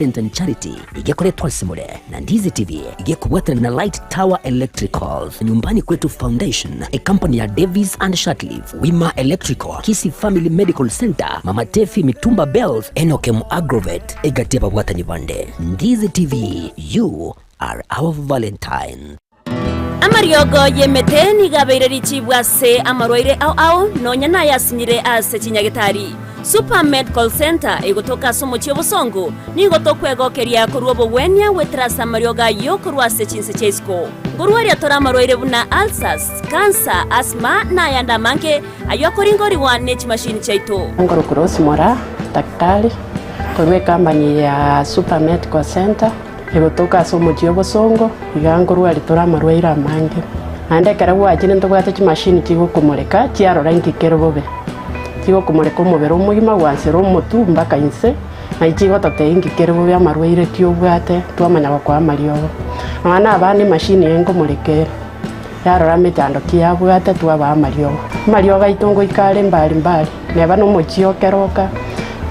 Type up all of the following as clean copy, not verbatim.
Valentine Charity igekoretwa ase more na Ndizi TV igekobwaterana na Light Tower Electricals, Nyumbani Kwetu Foundation, ecompany ya Davis and Shirtliff, Wima Electrical, Kisii Family Medical Centre, Mama Tefi Mitumba Bells, Enokem Agrovet, egati y'ababwatani bande. Ndizi TV, you are our Valentine. Amariogo y'emete nigo abeire richibu ase amarwaire ao ao, nonya nayasinyire ase chinyagetari. Super Medical Centre egotoka ase omochie obosongo, nigo tokwegokeria korwa obogwenia goetera ase amariogo ayio korwa ase chinse chia isiko. Nkorwaria tore amarwaire buna ulcers, cancer, asthma na ayande amange ayio akoringorigwa ne chimashini chiaito. Nkorokwa Rose Moraa, daktari, korwa ecompany ya Super Medical Centre. Egotoka ase omochie obosongo, iga nkorwaria tore amarwaire amange. Naende ekero gwachire ntobwate chimashini chigokomoreka chiarora inki kere bobe. Chigokomoreka omobere omogima gwansera omotwe mpaka inse, naye chigototebia inki kere bobe amarwaire ki obwate twamanya gokoa amariogo. Nonya na abana emashini eye nkomoreka ere, yarora emechando ki yabwate twabaa amariogo. Amariogo aito ngoika are mbari mbari. Neba nomochie o keroka,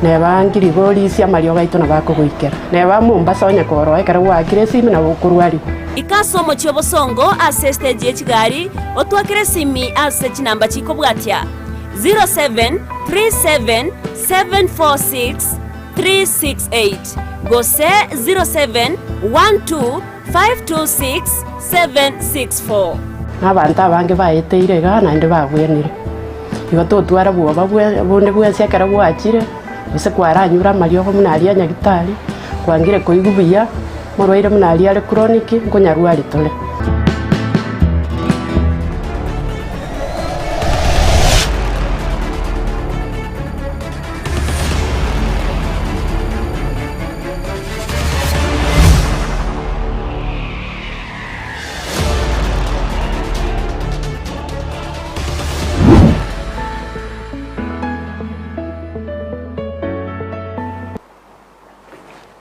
neba ngirigorisia amariogo aito nabo akogoikera, neba Mombasa onye koroa ekero gwaakire esimi nabo okorwarigwa. Ika ase omochie obosongo ase estage ye chigari, otwakere esimi ase chinamba chikobwatia, 0737746368 gose 0712526764. Na abanto abange baeteire igaa naende babwenire. Igo totwara bwoba bonde bwensi ekero gwachire, gose kwaranyure amariogo buna aria a nyagitari, kwangire koigwa buya, omorwaire buna aria are chronic, nkonyarwari tore.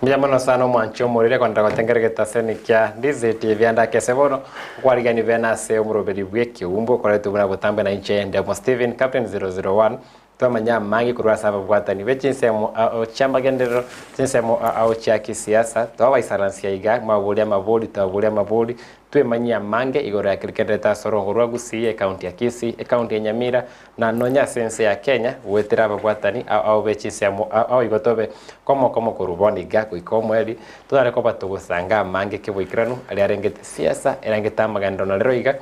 Mbuya mono sana omwanchi omorire kondera gotengera egetaseni kia Ndizi TV ande akese bono okwarigani bene ase omoroberi bw'ekeumbu okoretwe buna botambe na inche Ndemo Stephen Captain 001 Twamanya amange korwa ase ababwatani be chinsemo ao chi'amagenderero, chinsemo ao chia kisiasa, twabaisaransia iga, mwaboria amabori, twaboria amabori, twemanyie amange igoro ya keria kenderete ase orogo rwa Gusii, ecounty ya Kisii, ecounty ya Nyamira, na nonya ase ense ya Kenya, goetera ababwatani ao ao be chinsemo ao ao igo tobe komo komo korwa bono iga goika omoerio, tonyare koba togosanga amange keboikeranu aria arengete siasa, erengete amagenderero na rero iga.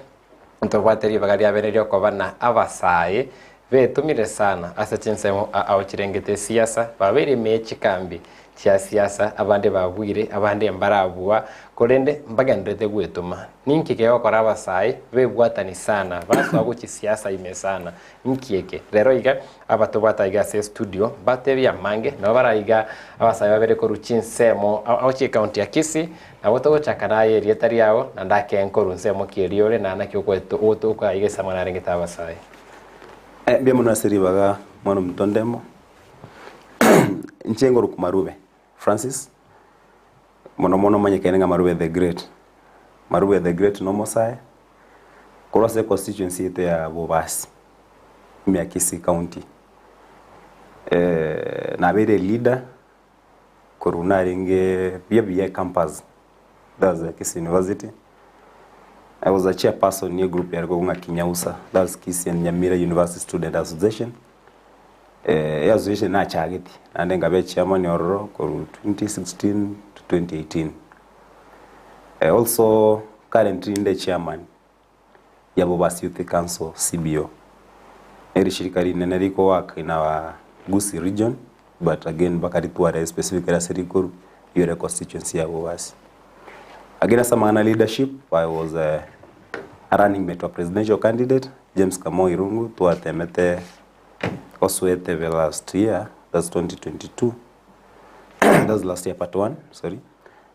Ntobwate ribaga riabere riokoba na abasae betomire sana ase chinsemo ao chirengete esiasa, babeire ime ye chikambi chia siasa, abande babuire, abande mbarabua, korende mbagendererete gwetoma. Ninki kegokora abasae bebwatani sana, basoa gochia siasa ime sana? Inki eke? Rero iga abatobwate aiga ase estudio mbatebie amange, nabo bare aiga abasae babere korwa chinsemo ao chi'ecounty ya Kisii, Nabo togochaka naye erieta riao, naende ake nkorwa nsemo ki eria ore, na naki ogotoka aiga ase amang'ana arengete abasae. Mbuya mono ase ribaga mwana ominto Ndemo, inche nkorokwa Marube Francis, mono mono omanyekane ng'a Marube the Great. Marube the Great na omosae, korwa ase econstituency yaito ya Bobasi, ime ya Kisii County. Nabeire eleader. Korwa narenge buya buya ecampus, that's the Kisii University, I was a chairperson ye group yare korokwa ng'a Kinyausa, that's Kisii and Nyamira University Student Association, eh association nachageti naende nkabe echairman ororo korwa 2016 to 2018. Also currently ninde chairman ya Bobasi Youth Council, CBO. Neri shirika rinene riko work in our Gusii region but again mpaka ritware specifically ase rikoru riore constituency ya Bobasi. Again ase amang'ana leadership I was a running mate wa presidential candidate James Kamau Irungu twatemete gosoa etebe last year that's 2022 that's last year part one sorry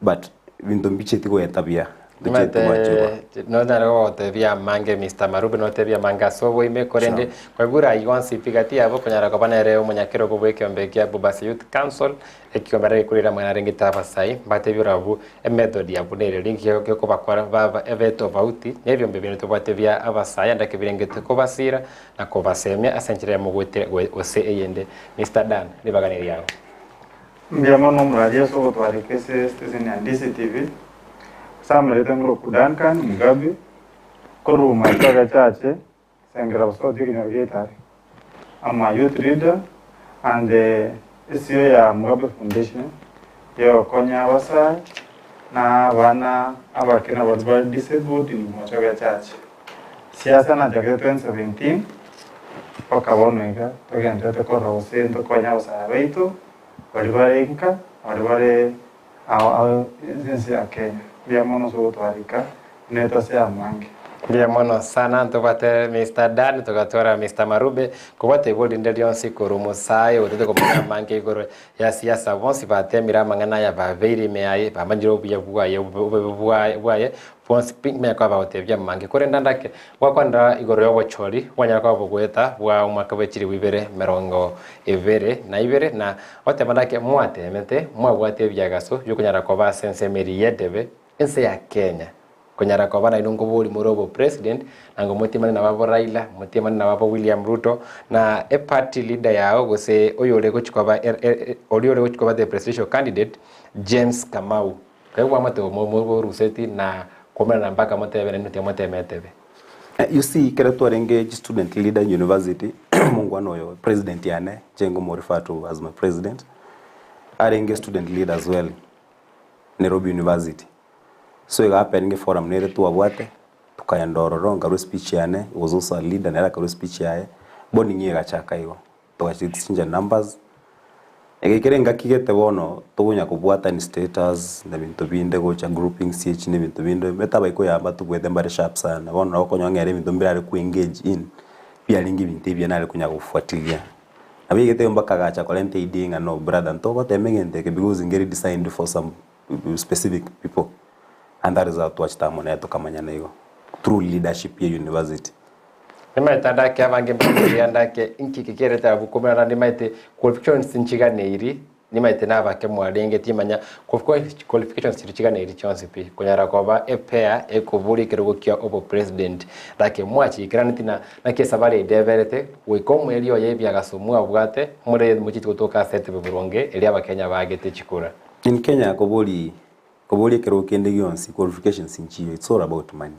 but ebinto mbicheti goeta buya mbicheti gwachigwa. Omanyete nonyare gogotebia amange Mister Marube notebie amange ase oboime korende kwaigure ayio onsi pi gati yabo okonyara koba nere omonyakerogo bw'ekeombe kia Bobasi Youth Council ekiombe arenge korera amang'ana arengete abasai mbatebie orabwo emethod yabo nere ringi gekobakora baba ebe tofauti na ebiombe binde tobwate bia abasae ande ekebirengete kobasira na kobasemia ase enchera eyemo goetera gose eyende. Mister Dan ribaga neriago. Mbuya mono omorari ase ogotwareka ase station ya DCTV. Ase amareta ngoroku Duncan Mugabe, korwa Machoge Church, Sengera Busoti ekenyoro gia Itare. I'm a youth leader and esio ya Mugabe Foundation yogokonya abasae na abana abake na baria bare disabled in Machoge Church. Siasa nachakete 2017 mpaka bono iga togenderete korora gose ntokonye abasae baito baria bare inka baria bare ao ao ense ya Kenya. Mbuya mono ase ogotwareka netwe ase amange. Mbuya mono sana ntobwate Mister Dan togatwara Mister Marube kobwate ibo rinde rionsi korwa omosae otete komanya amange igoro ya siasa bonsi batemire amang'ana aya babeire ime yaye bamanyire obuya bwaye obobe bwaye Bonsi pi manya koba bagotebia amange, korende ande ake gwakwanera igoro y'obochori bwanyara koba bogoeta bwa omwaka bwe chilifu ibere merongo ebere na ibere, na goteba ande ake mwateemete, mwabwate ebiagaso bi'okonyara koba ase ensemo eria y'edebe, ense ya Kenya, konyara koba nainwe nkobori more obopresident, na ngomotiemane nababo Raila, motiemane nababo William Ruto, na eparty leader yao gose oyore gochi koba oria ore gochi koba the presidential candidate James Kamau. Kaigwa amate oboruseti na komerana mpaka motebe nainwe tiamotemete be. You see ekero twarenge chistudent leader university omongwana oyo president yane inche nkomo refer to as my president arenge student leader as well Nairobi University. So ega happen forum nere twabwate tokaenda ororo nkarwa espeech yane he was also a leader nere akarwa espeech yaye bonding egachaka igo. Togachi exchange numbers, egeikera engaki gete bono tokonya kobwatani status na ebinto binde gocha groupings echi na ebinto binde, omanyete abaikoyo aba mbatobwate mbare sharp sana, bono nabo okonyora ng'a ere ebinto mbire are koengage in, biarenge ebinto ebiya nare konya gofuatilia. Nabo egete mpaka agacha korenta idea ng'a no brother ntogotema egento eke because nkeri designed for some specific people and that is how twachete amo nere tokamanyana igo through leadership ya university. Nimaete ande ake abange mbakoria ande ake inki eke kerete abwo komera nimaete qualifications nchiganeiri nimaete nabake mwarenge timanya qualifications chiri chiganeiri chionsi pi konyara koba epair ekoboria ekerogo kia obo president laki mwachiikeraneti na naki esabari ende eberete goika omoerio oye ebiagaso mwabwate more mochiche gotoka ase etebe boronge eria abakenya baagete chikura. In Kenya kobori koboria ekerogo kende gionsi qualifications nchiyo it's all about money.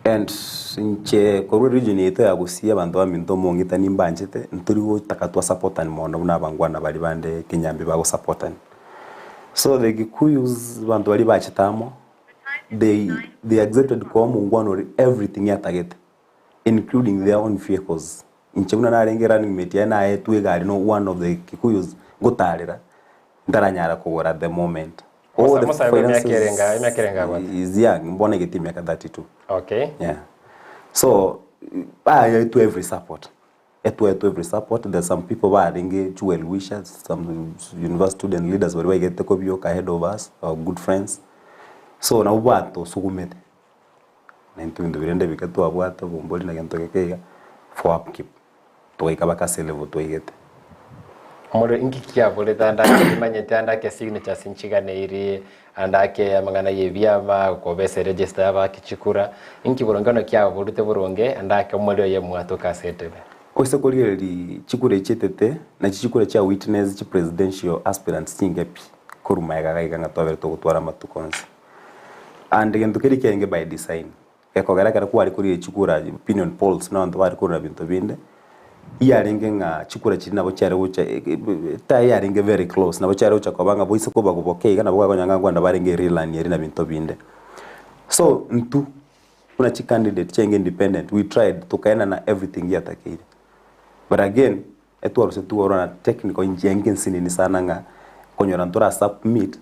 And inche korwa religion yaito ya gusii abanto baminto omong'itani mbanchete ntori gotaka twa supportani mono buna abangwana baria bande kenyambi bago supportani. So the Gikuyus abanto baria bachete amo they they accepted koa omongwana oria everything atagete including their own vehicles. Inche buna narenge running mate yaye naetwe egari no one of the Gikuyus ngotarera ntaranyara kogora at the moment. All Musa- the Musa emiaka erenga- emiaka erenga finances abwate? is young mbono egete emiaka 32. Okay. Yeah. So baetwe every support. Etwaetwe every support. There's some people barenge chi well wishers, some university student leaders baria baigete kobioka ahead of us, our good friends. So nabo batosugumete. Na intwe ebinto biria rende bike twabwate obombori na gento geke iga for upkeep. Togaika mpaka ase elevel twaigete. Omorero inki kiaborete ande ake nimanyete ande ake signatures nchiganeiri ande ake amang'ana ya ebiama gokoba ase register ya abaki chikura inki boronge bono kiaborete boronge ande ake omorero oye mwatoka ase etebe. Ase korigereria chikura echi chietete, nachi chikura chia witness chi presidential aspirants chinke pi korwa magega iga iga ng'a twabere togotwara amatuko onsi. And gento keria kiarenge by design. Gekogera ekero kware korigia chikura opinion polls buna abanto bare korora binto binde, iyarenge ng'a chikura chiria nabo chiare gocha etae yarenge very close nabo chiare gocha koba ng'a boise koba boke iga nabo kwakonyora ng'a kwenda barenge erilani eria na binto binde. So intwe buna chicandidate chiaenge independent we tried tokaenana everything giatakeire but again Etwarusetigwe ororo na technical engineering ensinini sana ng'a konyora ntora submit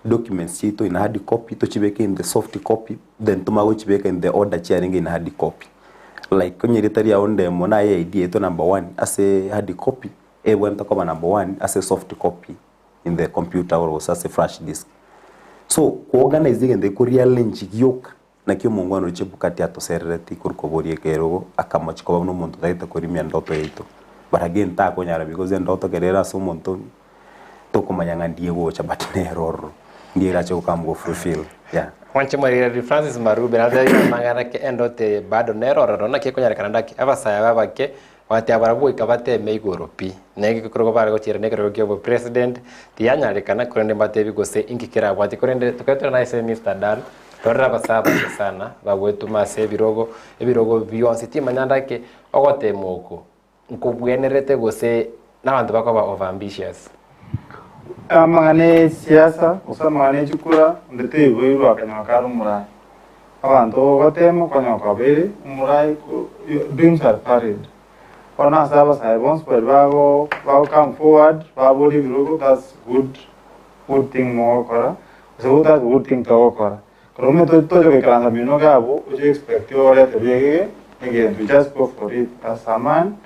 documents chiaito in hard copy tochibeke in the soft copy then tomanye gochibeka in the order chiarenge in hard copy. Like onye erieta riao ndemo naye ID yaito number one ase hard copy ebwenerete koba number one ase soft copy in the computer or gose ase flash disk. So ko organize egento eke ko rearrange gioka Naki omongwana o Chebukati atoserereti korwa koboria ekerogo, akamochia koba buna omonto otagete korimia endoto yaito. But again takonyara because endoto ekero ere ase omonto tokomanya ng'a ndiye egocha but nere ororo, ndiye erache gokama go fulfill, yeah. Mwanche morigereria Francis Marube natebirie amang'ana ki endoto eye bado nere ororo naki ekonyarekana ndaki abasae aba abake. Bagateba barabwo goika bateme igoro pi, na egekorwa bare gochiera nekerogo kia obopresident tiyanyarekana, korende mbatebi gose inki kerabwatie. Korende tokeretera naye ase Mister Dan, torore abasae abake sana bagwetuma ase ebirogo, ebirogo bionsi timanya ndake ogotema oko nkobwenerete gose nabanto bakoba over ambitious. Amang'ana 'esiasa, gose amang'ana e chikura, onde taiboirwe akanyoka kare omoraai. Abanto gotema okonyoka babere, omoraai ko dreams are varied. Bono ase abasae bonsi baria bago bago come forward baboria ebirogo that's good good thing mogokora, gose that's good thing togokora. Ekero omanyete toche goikaransa mino iga abwo, oche expect oreterwe egege egento, just go for it as a man.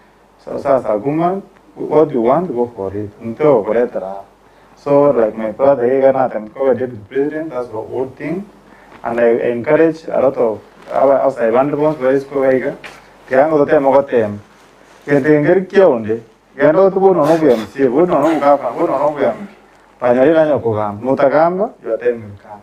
Sasa woman what you want go for it intwe ogokoretera aa so like my brother iga natema koba deputy president that's a good thing and I encourage a lot of abasae bande bonsi bare isiko iga iga tiga toteme gotema gento eke nkeri kia onde genda ote bono nonya obo MCA bono nonya obogavana bono nonya obo MP banyarire onye kogamba notagamba your time will come.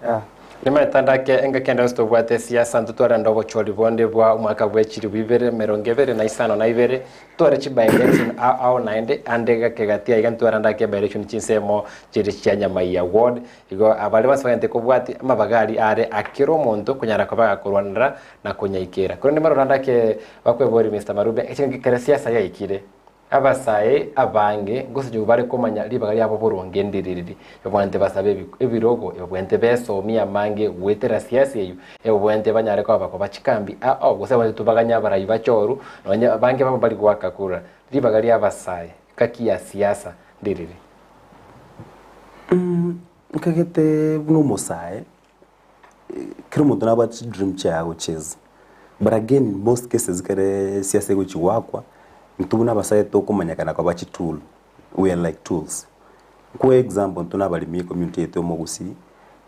Yeah. Nimanyete ndake engaki ende yonsi tobwate esiasa ntotware naende obochori bonde bwa omwaka bwe chilifu ibere emerongo ebere na isano na ibere, ntware chi by election ao ao naende ande gake gati aiga ntware ndake by election chinsemo chire chia Nyamaiya ward. Igo abaria bonsi bagente kobwatia amabaga aria are akera omonto konyara koba gakorwanera na konyaikera. Korende marora ndake bakweboria Mister Marube ekero ekero siasa yaikire. Abasae abange ngosenyigwa bare komanya ribaga riabo boronge ndiriri, ebabwenerete basabe ebirogo, ebabwenerete besomie amange goetera siasa eyio, ebabwenerete banyare koba bakoba chikambi ao, gose abwenerete tobaganye abarai bachoru, nonye abange babo mbari goaka kura. Ribaga ria abasae gaki ya siasa ndiriri. Nkagete buna omosae, kera omonto nabwate chidream chiaye agocheza, but again in most cases ekere esiasa egochi goakwa, intwe buna abasae tokomanyekana koba chitool, we are like tools. Nkoe example intwe na abaremi ecommunity yaito ya omogusii,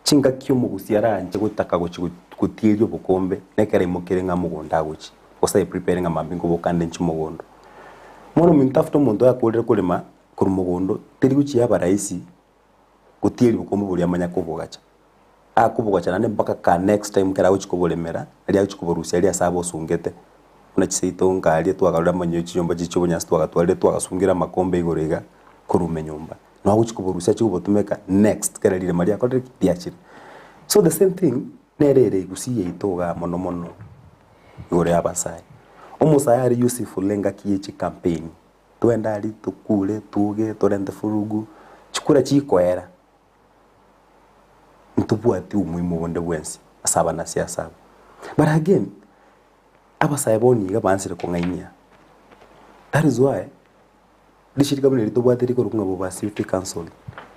chingaki omogusii aranche gotaka gochi gotieria obokombe, na ekero aimokire ng'a mogondo agochi, gose aye prepare ng'a mambia nkoboka nde nchie mogondo. Bono ominto after omonto akorire korema korwa mogondo, teri gochia yaba rahisi. Gotieria obokombe boria amanya kobogacha. Akobogacha naende mpaka ka next time ekero agochia koboremera, aria agochia koborusia aria ase abosungete, buna chiseito nkaria twakarora amanyo chinyomba chiria chia obonyansi twagatwarire twagasungera amakombe igoro iga, korwa ime nyomba. Nabo agochia koborusia achie kobotumeka next ekero rirema riakorire ki? Riachire. So the same thing, nere ere gusii yaito igaa mono mono, igoro ya abasae. Omosae are useful engaki ye chicampaign. Twende aria tokure, twoge, torente furugu, chikura chikoera, ntobwati omoimo bonde bwensi ase abanasiasa aba. But again, abasae bono iga baansire kong'ainia. That is why, rishirika buna eri tobwate rikorokwa ng'a Bobasi Youth Council,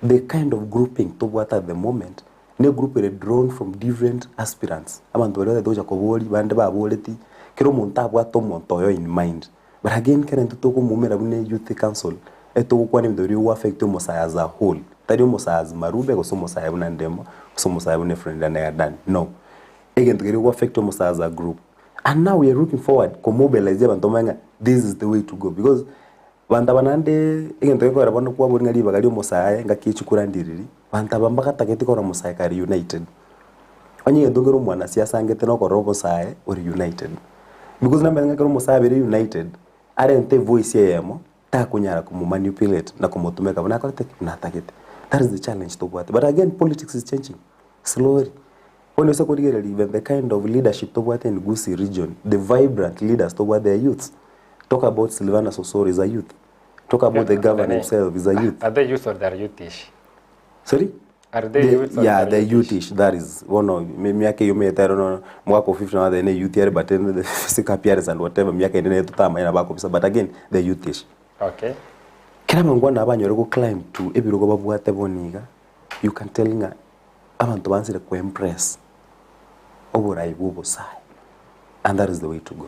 the kind of grouping tobwate at the moment, ne group ere drawn from different aspirants, abanto baria batagete gocha koboria, bande baboreti, kera omonto abwate omonto oye in mind. But again kera intwe tokomoumera buna youth council, etogokwana ebinto biria bigoaffect omosae as a whole, tari omosae as Marube gose omosae buna Ndemo, gose omosae buna efriend yane ya Dan, no. Egento keria kegoaffect omosae as a group. And now we are looking forward komobilize abanto bamanye ng'a this is the way to go because banto aba naende egento gekogera bono kwabori ng'a ribaga ria omosae ngaki echikura ndiriri, banto aba mbagatagete korora omosae kare united. Onye egento kere omwanasiasa angete nokorora obosae ore united. Because namanyete ng'a ekero omosae abeire united, arente evoice eyemo, takonyara komomanipulate na komotumeka buna akorete ki? Buna atagete. That is the challenge tobwate. But again politics is changing slowly. Bono ase korigereria even the kind of leadership tobwate in Gusii region, the vibrant leaders tobwate they are youths. Talk about Silvanus Osoro is a youth. Talk about the governor himself is a youth. Are they youths or they are youthish? Sorry? Are they youths or yeah, they are the youthish that is bono miaka eyio omanyete aro no mwaka o 50 na ne youth are but then the physical appearance and whatever miaka ende nere totamanya nabo akobisa but again the youthish. Okay. Kera abangwana aba banyore go climb to ebirogo babwate bono iga, you can tell ng'a abanto bansire ko embrace oborai bwa obosae and that is the way to go.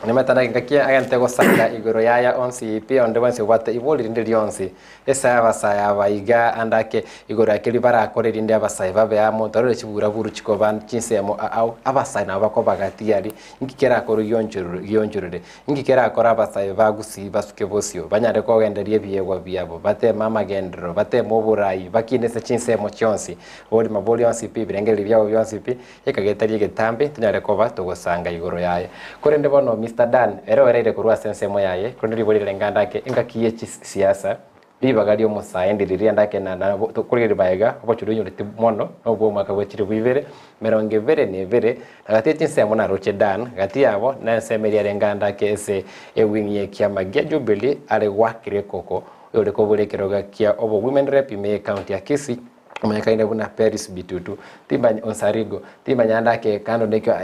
Nimanyete naki ngaki agente gosanga igoro yaya onsi pi onde bwensi obwate ibori rinde rionsi ase abasae aba iga ande ake igoro ya keria barakore erinde abasae babe amo torore chiburaburu chikoba chinsemo ao abasae nabo bakoba gati aria inki kerakorwe gionchororo gionchorere inki kerakore abasae ba gusii basuke bosio banyare kogenderia ebiegwa biabo bateme amagenderero bateme oborai bakine ase chinsemo chionsi borima boria onsi pi ebirengererio biabo bionsi pi Ekageta ri'egetambe tonyare koba togosanga igoro yaye. Korende bono Mr. Mister Dan ere oereire korwa ase ensemo yaye, korende ribori rirenge ande ake engaki ye chisiasa, ribaga ri'omosae ndiri riende ake na na korigereria magega obochori oinyoreti mono nobwa omwaka bwe chilifu ibere, emerongo ebere na ebere, na gati ye chinsemo naroche Dan, gati yabo na ensemo eria yarenge ande ake ase ewing y'ekiama gia Jubilee are goakerwa ekoko, oyore kobora ekerogo kia obo Women Rep ime y'ecounty ya Kisii, Omanyekaine buna Peris Bitutu, timbanya Onsarigo, timbanya ande ake kando nekio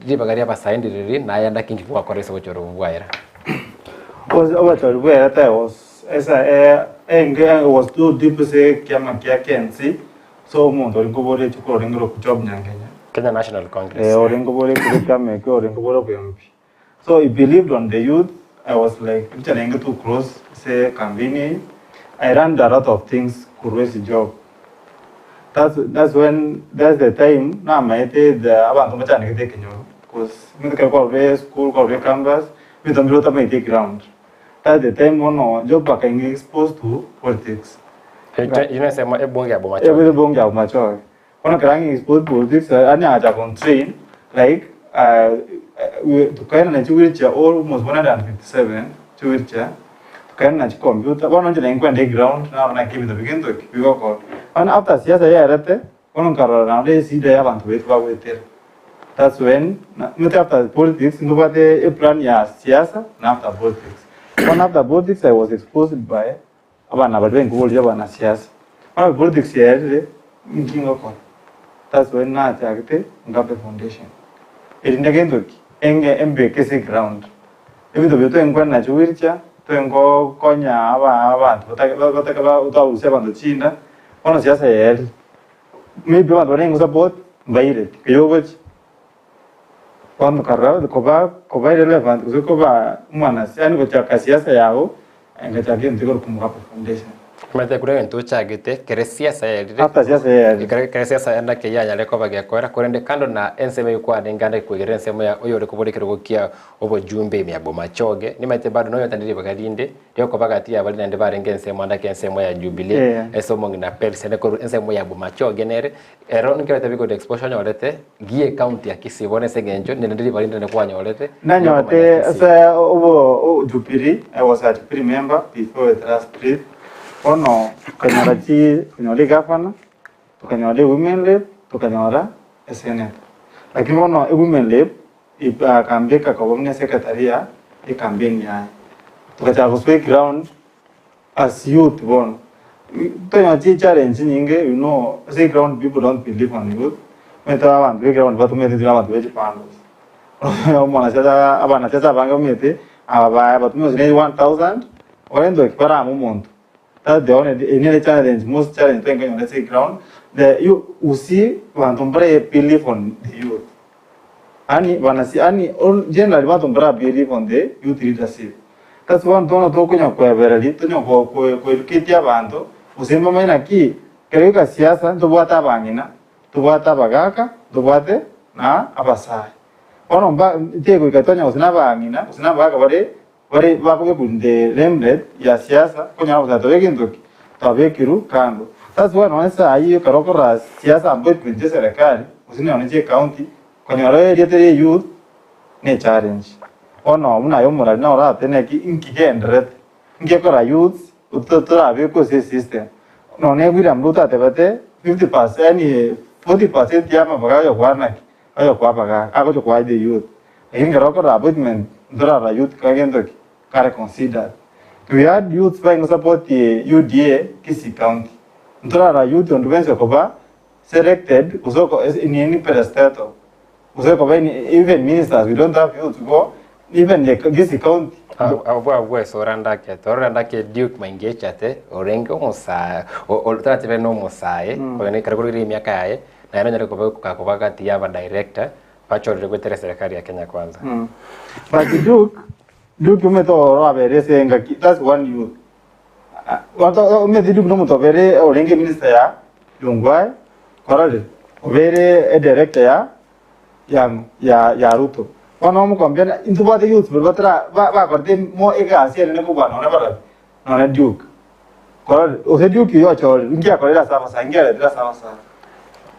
ribaga ri'abasae ndiriri, naye ande ake inki gwakora ase obochori obwo bwaera? Obochori bwaera was esa enge was too deep ase ekiama kia KNC, so omonto orenge kobora rituko orenge korokwa Job Nyangenya. Kenya National Congress. Orenge kobora ekiama ekio orenge kobora obo MP. So he believed on the youth, I was like inche nainge too close ase campaign eye, I learned a lot of things korwa ase job. That's, that's when, that's the time namaete the abanto mbachandegete ekenyoro cause omonto ekero kwarure esukuru kwarure campus ebinto mbire otamaeti eground. That's the time bono job akaing'a exposed to politics. Eyio nensemo ebunge ya Bomachoge. Ebunge ya Bomachoge. Bono ekero ang'e exposed politics yaani agacha gontrain like tokaenana chiwheelchair almost 157 chiwheelchair tokaenana chicomputer bono inche naye nkwenda eground narora naki ebinto bigento ki bigokorwa. Bono after siasa yaerete bono nkarora naende eshida ya abanto baito bagoetera that's when omanyete after politics ntobwate eplan ya siasa na after politics. Bono after politics I was exposed by Abana baria benkoboria abanasiasa, bono politics yaerire inki ngokora? That's why nachagete Ngape foundation. Erinde gento ki? Enge embeke ase eground. Ebinto biria twenkoenda nachio wheelchair, twengokonya aba abanto batake batake twarusia abanto chinda, bono siasa yaerire. Maybe abanto baria nkosupport mbaireti, keywo ogochia. Bono karora koba koba irrelevant gose koba omwanasiasa yaani gochaka siasa yago engachaka egento ikorokwa Mugabe Foundation. Omanyete kure egento ochagete kere siasa yaerire, After siasa yaerire. ekero ekero siasa ende ake yanyare koba gekoera korende kando na ensemo eywo kwarenge ande koigerera ensemo ya oyore kobora ekerogo kia obojumbe ime ya Bomachoge, nimanyete bado nonyotanire ribaga rinde riokoba gati ya baria naende barenge ensemo ande ake ensemo ya Jubilee, Yeah. ase omong'ina Peris ande korwa ensemo ya Bomachoge nere. Ero nigo egetabu igoro exposure onyorete gie county ya Kisii bono ase eng'encho nende ribaga rinde rinde kwanyorete Nanyorete riokomanya Kisii. ase obo Jubilee, I was a Jubilee member before the last trip. Bono tokanyora chi tokanyora egavana, tokanyora ewomen rep, tokanyora esenator. Lakini bono ewomen rep akambeka koba buna secretary ya ecampaign yaye. Togachaka gosoa eground As youth bono tonyora chi challenge chinyinge you know ase eground people don't believe on youth omanyete abanto be eground batomanyete intwe na abanto be chipandos omonasiasa abanasiasa abange bamanyete aba ba batumia gose ne 1000 orente oki barame omonto that's the only eri nere challenge most challenge twankonyora ase eground the you you see abanto mbare believe on the youth Yaani banasi yaani generally banto mbara believe on the youth leadership. That's why bono tokonya koebereria, tonya koeducatia abanto, gose mbamanye naki, ekero gioka siasa ntobwate abang'ina, ntobwate abagaka, ntobwate na abasae. Bono mba tegoika tonya gose na abang'ina gose na abagaka bare bare bakobekwa in the remnant ya siasa, okonyora gose tobe gento ki? Twabekirwe kando. That's why nonye saii ekero okorora siasa appointment chia eserekari gose nonye chia ecounty, konyora erieta ria eyouth ne echallenge. Bono buna aye omorari naro oratebe naki inki gendererete, inki gekora youths torabekwe ase esystem. Nonye William Ruto atebete 50 percent yaani 40 percent ya amabaga ayokoa naki? Ayokoa abagaka, agocha koa the youth. Lakini ekero okorora appointment ntorarora youth kare gento ki? Kare considered. We had youths baingo support UDA Kisii County. Ntorarora youth onde bwensi okoba selected gose oko in any parastatal gose koba in even ministers we don't have youths bo even the Kisii County. Abwo abwo ase orandake torore ndake Duke Maingechate orenge omosae toratebe na omosae korende ekero korire emiaka yaye naye nonyare koba koba gati ya abadirector bachorire goetera eserekari ya Kenya Kwanza. But Duke, Duke omanyete oro abere ase engaki, that's one youth. Omanyete Duke nomonto obere orenge minister ya Yongwae, kwarorire, obere edirector ya ya ya ya Ruto. Bono omokombia na intobwate youth baria batara ba bakorete mo egasi enene kobua nonye barabwo, nonye Duke. Kwarorire, gose Duke oyio ochorire, inki akorire ase abasae, inki aretire ase abasae.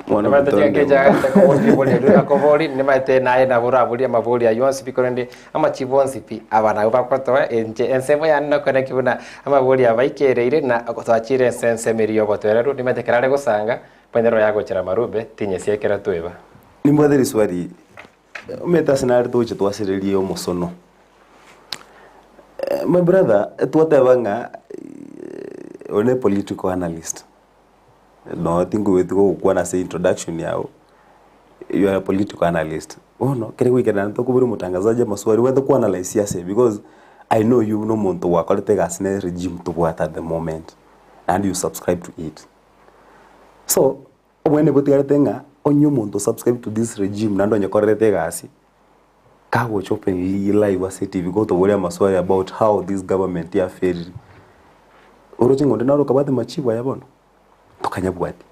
Mwana Nimaete omonto chingaki onde. echiagete koboria riborio erio akobori, nimaete naye nabo oraborie amaborio ayio onsi pi korende amachibu onsi pi aba nabwo bagotoa inche ensemo yane nokore ki buna amaborio aba aikereire na twachire ense ensemo eria yobotoereru, nimaete ekero are gosanga, bwenerwa yagochera amarube, tinyesia ekero tweba. Nimbwate riswali, omanyete ase nare togochia twasererie omosono. My brother, twateba ng'a oyo ne political analyst. Noo tinkoigweti gogokwana ase introduction yago, you are a political analyst. Bono kere goikera naende tokoboria omotangazaji amaswali obwenerete ko analyse ase because I know you buna omonto gwakorete egasi na regime tobwate at the moment naende you subscribe to it. So, obwenerete botigarete ng'a onye omonto o subscribe to this regime naende onyekorerete egasi, kagocha openly live ase etv gotoboria amaswali about how this government yafailire, oroche ng'a onde naro okabwate majibu aya bono? Tokanyabwati.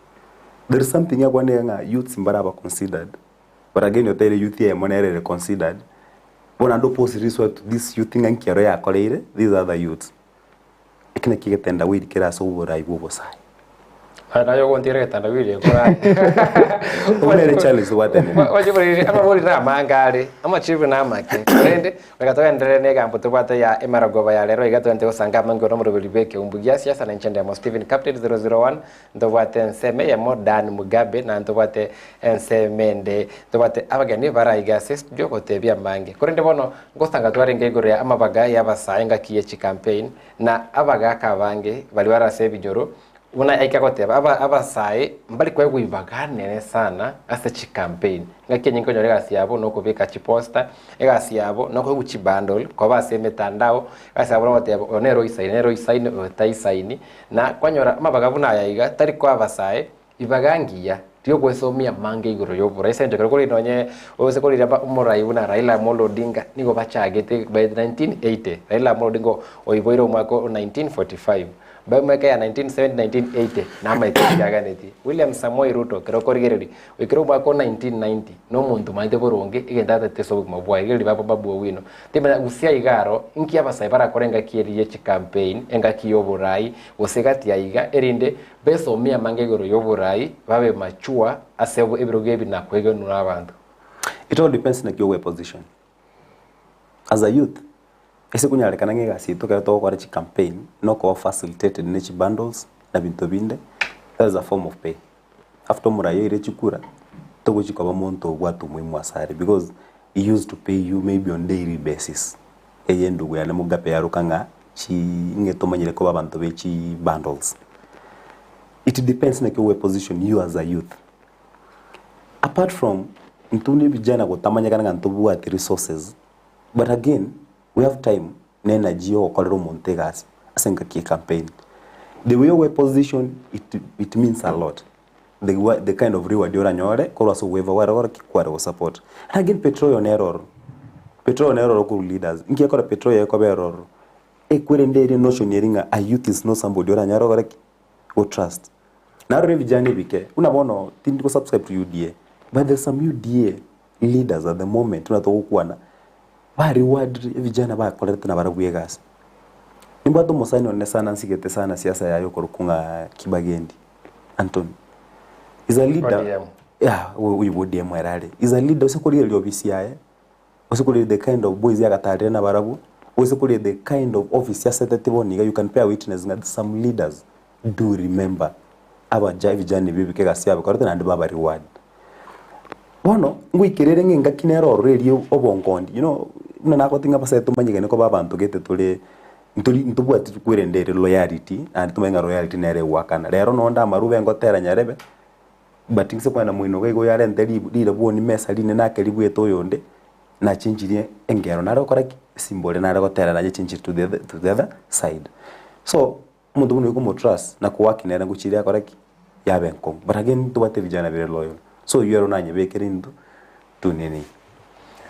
There is something yakwanire ng'a youths mbare aba considered, but again oteire youth eyemo nere ere considered, bono naende opose riswali to this youth ng'a nki ero yakoreire these other youths. Eki nakio egetendawiri kere ase oborai bw'obosae. Aye naye ogontiira egetandawiri ekore aye. Obwo nere challenge tobwate. Ochiborire amabori na amange are, amachibu na amake. Korende, goika togenderere na egambo tobwate ya emaragoba ya rero iga togente gosanga amange one omoroberi bw'ekeumbu gia siasa na inche Ndemo Stephen Captain 001 ntobwate ensemo eyemo Dan Mugabe na ntobwate ensemo ende ntobwate abageni bare aiga ase estudio gotebia amange. Korende bono ngosanga twarenge igoro ya amabaga y'abasae engaki ye chicampaign na abagaka abange baria bare ase ebinyoro Buna aika goteba, aba abasae mbari koegwa ibaga nene sana ase chicampaign. Engaki enyinge konyora egasi yabo nokobeka chiposter, egasi yabo nokoegwa chibundle koba ase emetandao, egasi yabo nogoteba oyo nere oisaine nere oisaine oyo taisaini, na kwanyora amabaga buna aya iga tari koa abasae ibaga ngiya riogwesomia amange igoro yoborai. Ase eng'encho ekero kore nonye ose korire aba omorai buna Raila Amolo Odinga nigo bachagete by 1980, Raila Amolo Odinga oiboire omwaka o 1945. By omwaka ya 1970, 1980 namaete ekiaganetie. William Samoei Ruto ekero okorigereria oikire omwaka o 1990 na omonto omanyete boronge egento atete ase obogima bwaye rigereria baba Babu Owino. Timanya gose aiga aro inki abasae barakore engaki eria ye chicampaign, engaki ya oborai gose gati aiga erinde besomie amange igoro ya oborai babe mature ase ebirogo ebi na kwegenwa abanto. It all depends naki ogoe position. As a youth, ase konyarekana ng'a egasi yaito ekero togokora chicampaign, na okoba facilitated ne chibundles na binto binde, that is a form of pay. After omorai oire chikura, togochi koba monto obwate omoimo ase are because he used to pay you maybe on daily basis. Eye endugu yane Mugabe yaroka ng'a chi ng'e tomanyire koba abanto be chibundles. It depends naki ogoe position you as a youth. Apart from intwe buna ebijana gotamanyekana ng'a ntobwati resources, but again we have time na energy ya ogokorera omonto egasi ase engaki ya ecampaign. The way ogoe position it it means a lot, the wa the kind of reward oranyore korwa ase ogweba kware gokora ki? Kware gosupport. And again petroleum nere ororo, petroleum nere ororo korwa leaders, nki ekora petroleum ekoba ere ororo? Ekwerende eria notion eria ng'a a youth is not somebody oranyare gokora ki? Go trust. Narora ebijana ebike, buna bono tindi go subscribe to UDA, but there's some UDA leaders at the moment buna togokwana, ba rewarded ebijana bakorete nabarabwo egasi. Nimbwate omosani one sana nsigete sana siasa yaye okorokwa ng'a Kibagendi Anthony. Is a leader, ODM. yeah, oyo bwa ODM ere are. Is a leader ase korigereria ofisi yaye, Gose kore the kind of boys agatarire nabarabwo, gose kore the kind of office aseteti bono iga you can bear witness ng'a some leaders do remember abaja ebijana ebio ebike egasi yabakorete naende baba reward. Bono ngoikerere ng'a engaki nere ororo eria obongondi you know buna nagotebi ng'a abasae tomanyekane koba abanto gete tore ntori ntobwati kwerenda ere loyalty naende tomanye ng'a loyalty nere egoakana. Rero nonde amarube ngotera nyarebe. But inse kwana moino iga igo oyarente rirabwoni mesa rinene ake ribuete oyonde, nachenchirie engero nare gokora ki? Esimbore nare gotera nayechenchirie to the other to the other side. So, omonto buna oyo komotrust na kowork nere ngochiria akore ki? Yabe enkong'u. But again ntobwate vijana bire loyal, so oywo ero nanyebekere into to nini.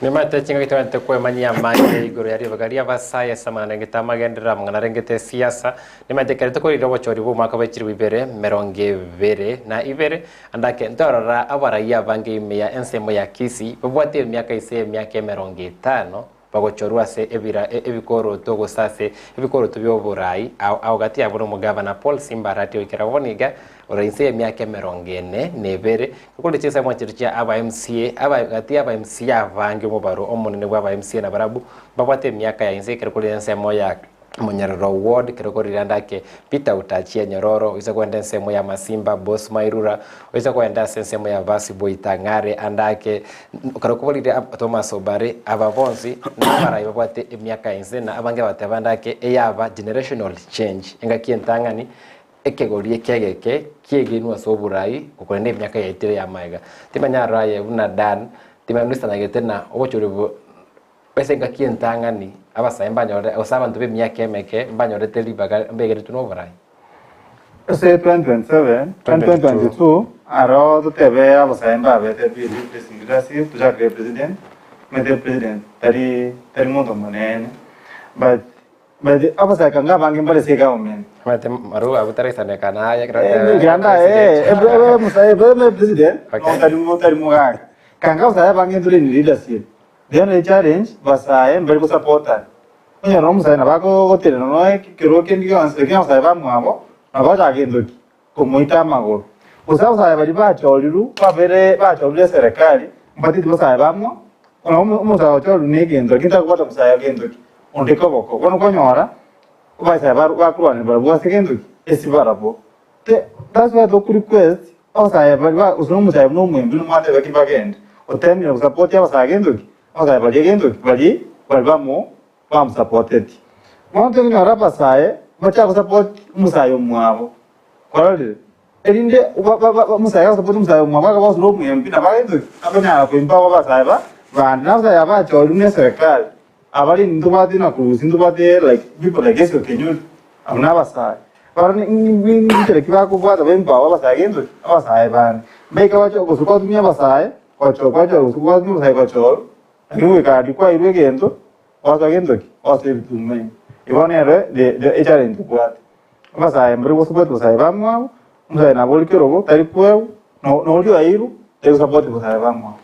Nimanyete chingaki togente kwemanyia amange igoro ya ribaga ri'abasae ase amang'ana arengete amagenderero, amang'ana arengete esiasa. Nimanyete ekero tokorire obochori bw'omwaka bwe chilifu ibere emerongo ebere na ibere, ande ake ntorora abarai abange ime ya ensemo ya Kisii babwate emiaka ase emiaka emerongo etano bagochorwa ase ebira ebikoroto gose ase ebikoroto bi'oborai ao ao gati yabo nomogabana Paul Simba Arati oikera bono iga. Ore inse y'emiaka emerongo ene na ebere, korende chinsemo chiria chia aba MCA, aba gati y'aba MCA abange omobaro omonene bwa aba MCA nabarabwo mbabwate emiaka ya inse ekero kore ensemo ya Monyerero ward, ekero kore rende ake Peter Utachia Nyororo, oise kogenda ensemo ya Masimba, Boss Mairura, oise kogenda ase ensemo ya Basi Boitang'are ande ake, ekero koborire Thomas Obare, aba bonsi nabarai babwate emiaka ya inse na abange bateba ande ake eyaba generational change, engaki entang'ani Ekegori eke egeke kiegenwe ase oborai gokorenda emiaka yaetire y'amaega. Timanya aro aye buna Dan, timanya noisanagete na obochori bo ase engaki entang'ani abasae mbanyore gose abanto b'emiaka emeke mbanyorete ribaga mbegeretwe noborai. Ase 2027, 2022 aro totebe abasae mbabete busy facing leadership tochakire president, omanyete president tari tari monto monene but But abasaka nga abange mbare ase egovernment. Omanyete maru abwo taraisaneka naye ekero Ganda eh president Okay. no tari mo tari mogaka. Kanga abasae abange ntore in leadership. Then the challenge basae mbari gosupportana. Onye no omosae nabo agotenena noe kero kende gionsi lakini abasae bamwabo nabo bagochaka gento ki? Komoita amagoro. Gose abasae baria bachorirwe babere bachorirwe eserekari mbateti basae bamwa bono omosae ochorirwe na egento lakini takobwata mosae gento ki? Onde koboko. Bono okonyora abasae bakorwania barabwo ase gento ki? Ase barabwo. That's why toku request abasae baria gose omosae buna omwembi nomwateba ki bagende otemire gosupport abasae gento ki? Abasae baria gento ki? Baria baria bamo bamosapotetie. Bono tonyore abasae bachake gosupport omosae omwabo, kwarorire? Erinde omosae agasupport omosae omwabo akaba gose nomwembi nabo agento ki? Akonyara koempower abasae ba bande. Na abasae aba bachorire ne eserekari, abare ntobwate na kurusia ntobwate like people like Esau Kenyuri, abwo na abasae. Barabwo ninchera ki bakobwata ba empower abasae gento ki? Abasae bande. Mbaika bache gose kwatumia abasae gochora kwachora gose kwatumia abasae gochorwa, lakini goika aria kwairwe egento. Gosoa gento ki? Gosoa ebituma ime. Igo nere the echallenge tobwate. Abasae mbari gosupport basae bamwabo, omosae nabo ore kerogo tari kwegwa, na oria oeirwe tari gosupport basae bamwabo.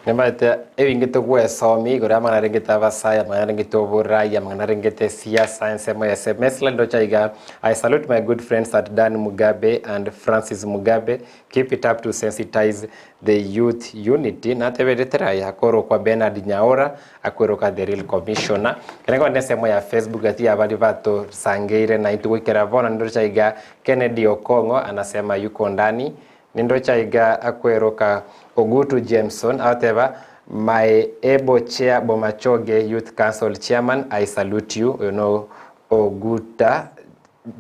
Nimanyete ebinge togwesomia igoro y'amang'ana arengete abasae, amang'ana arengete oborai, amang'ana arengete esiasa, ensemo ya SMS ndoche aiga, I salute my good friends at Dan Mugabe and Francis Mugabe, keep it up to sensitize the youth unity, nateberete raya akorokwa Bernard Nyaora, Akweroka the real commissioner. Kere nkonde ensemo ya Facebook gati ya baria batosangeire naintwe goikera bono nindoche iga Kennedy Okong'o anasema yuko ndani. Nindoche iga akweroka Ogutu Jameson agoteba my able chair Bomachoge youth council chairman I salute you oyo no Oguta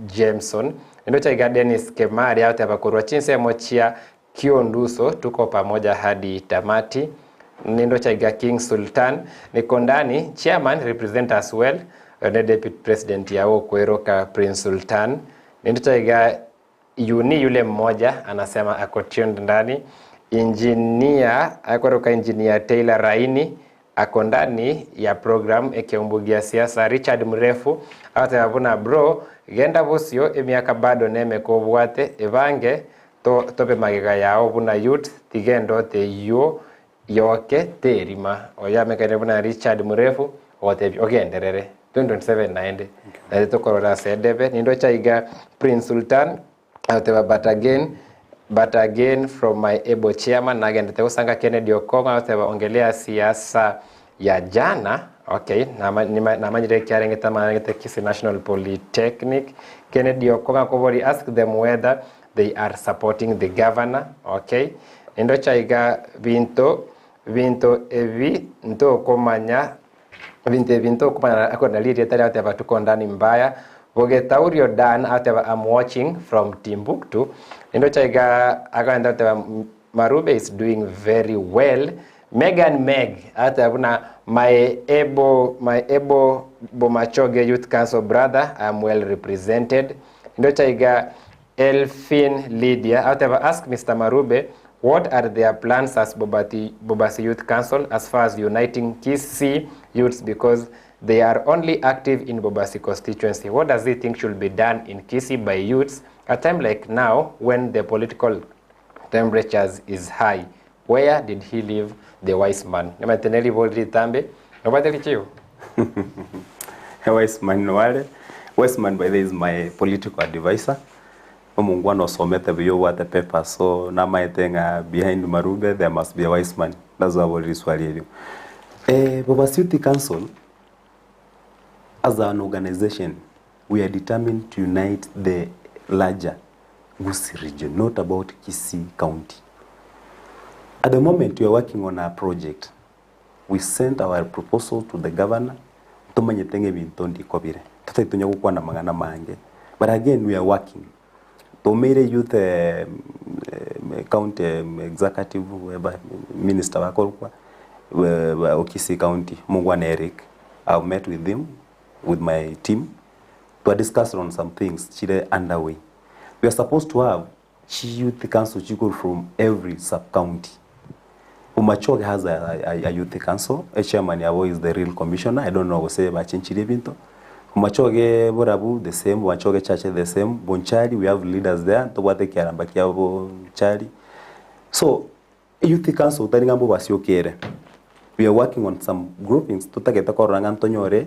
Jameson. Nindoche iga Dennis Kemari agoteba korwa chinsemo chia Kionduso tuko pamoja hadi tamati. Nindoche iga King Sultan niko ndani chairman represent us well oyo ne deputy president yao okweroka Prince Sultan. Nindoche iga Yuni yule mmoja anasema ako tuned ndani. Engineer akweroka Engineer Taylor Raini ako ndani ya program ekeumbu gia siasa Richard Mrefu agoteba buna bro genda bosio emiaka bado nemeke obwate ebange To, tobe magega yao buna youth, tiga endoto eyio yoke terima. Oyo amekaine buna Richard Murefu, ogotebia ogenderere. 2027 naende. Naende tokorora ase edebe. Nindoche iga Prince Sultan, agoteba but again, but again from my able chairman, nagendete gosanga Kennedy Okong'o, agoteba ongelea siasa ya jana, okay, nama, nima, namanyire ekiarengete amang'ana Kisii National Polytechnic. Kennedy Okong'o akoboria ask them whether they are supporting the governor, okay. Nindoche iga binto, binto ebi ntokomanya, binto ebi ntokomanya akorenda ririeta riao agoteba tuko ndani mbaya. Bogetaurio Dan agoteba I'm watching from Timbuktu. Nindoche iga agenda goteba Marube is doing very well. Megan Meg agoteba buna my able, my able Bomachoge Youth Council brother, I am well represented. Ndocha iga Elfin Lydia agoteba ask Mister Marube what are their plans as Bobati, Bobasi Youth Council as far as uniting Kisii youths because they are only active in Bobasi constituency. What does he think should be done in Kisii by youths at time like now when the political temperatures is high? Where did he leave the wise man? Nimanyete neribori ritambe, nobwate richibu? Wise man wale. Wise man by the way is my political advisor. Omongwana osomete buya obwate papers so namaete ng'a behind Marube there must be a wise man. That's why aborire riswali erio. Bobasi Youth Council as an organization we are determined to unite the larger Gusii region not about Kisii county. At the moment we are working on a project we sent our proposal to the governor ntomanyete ng'a ebinto ndikobire totari tonya gokwana amang'ana amange but again we are working twaumeire youth county executive whoever minister bakorokwa o Kisii county omongwana Eric I have met with him with my team twa discussed on some things chire underway we are supposed to have Chi youth council chikoro from every sub county. Bomachoge has a, a, a youth council, a chairman yabo is the real commissioner, I don't know gose bachenchirie ebinto. Bomachoge borabu the same, Bomachoge church the same, Bonchari we have leaders there, ntobwate ekiaramba kia Bonchari. So youth council tari ng'a mbobasiokere. We are working on some groupings totagete korora ng'a ntonyore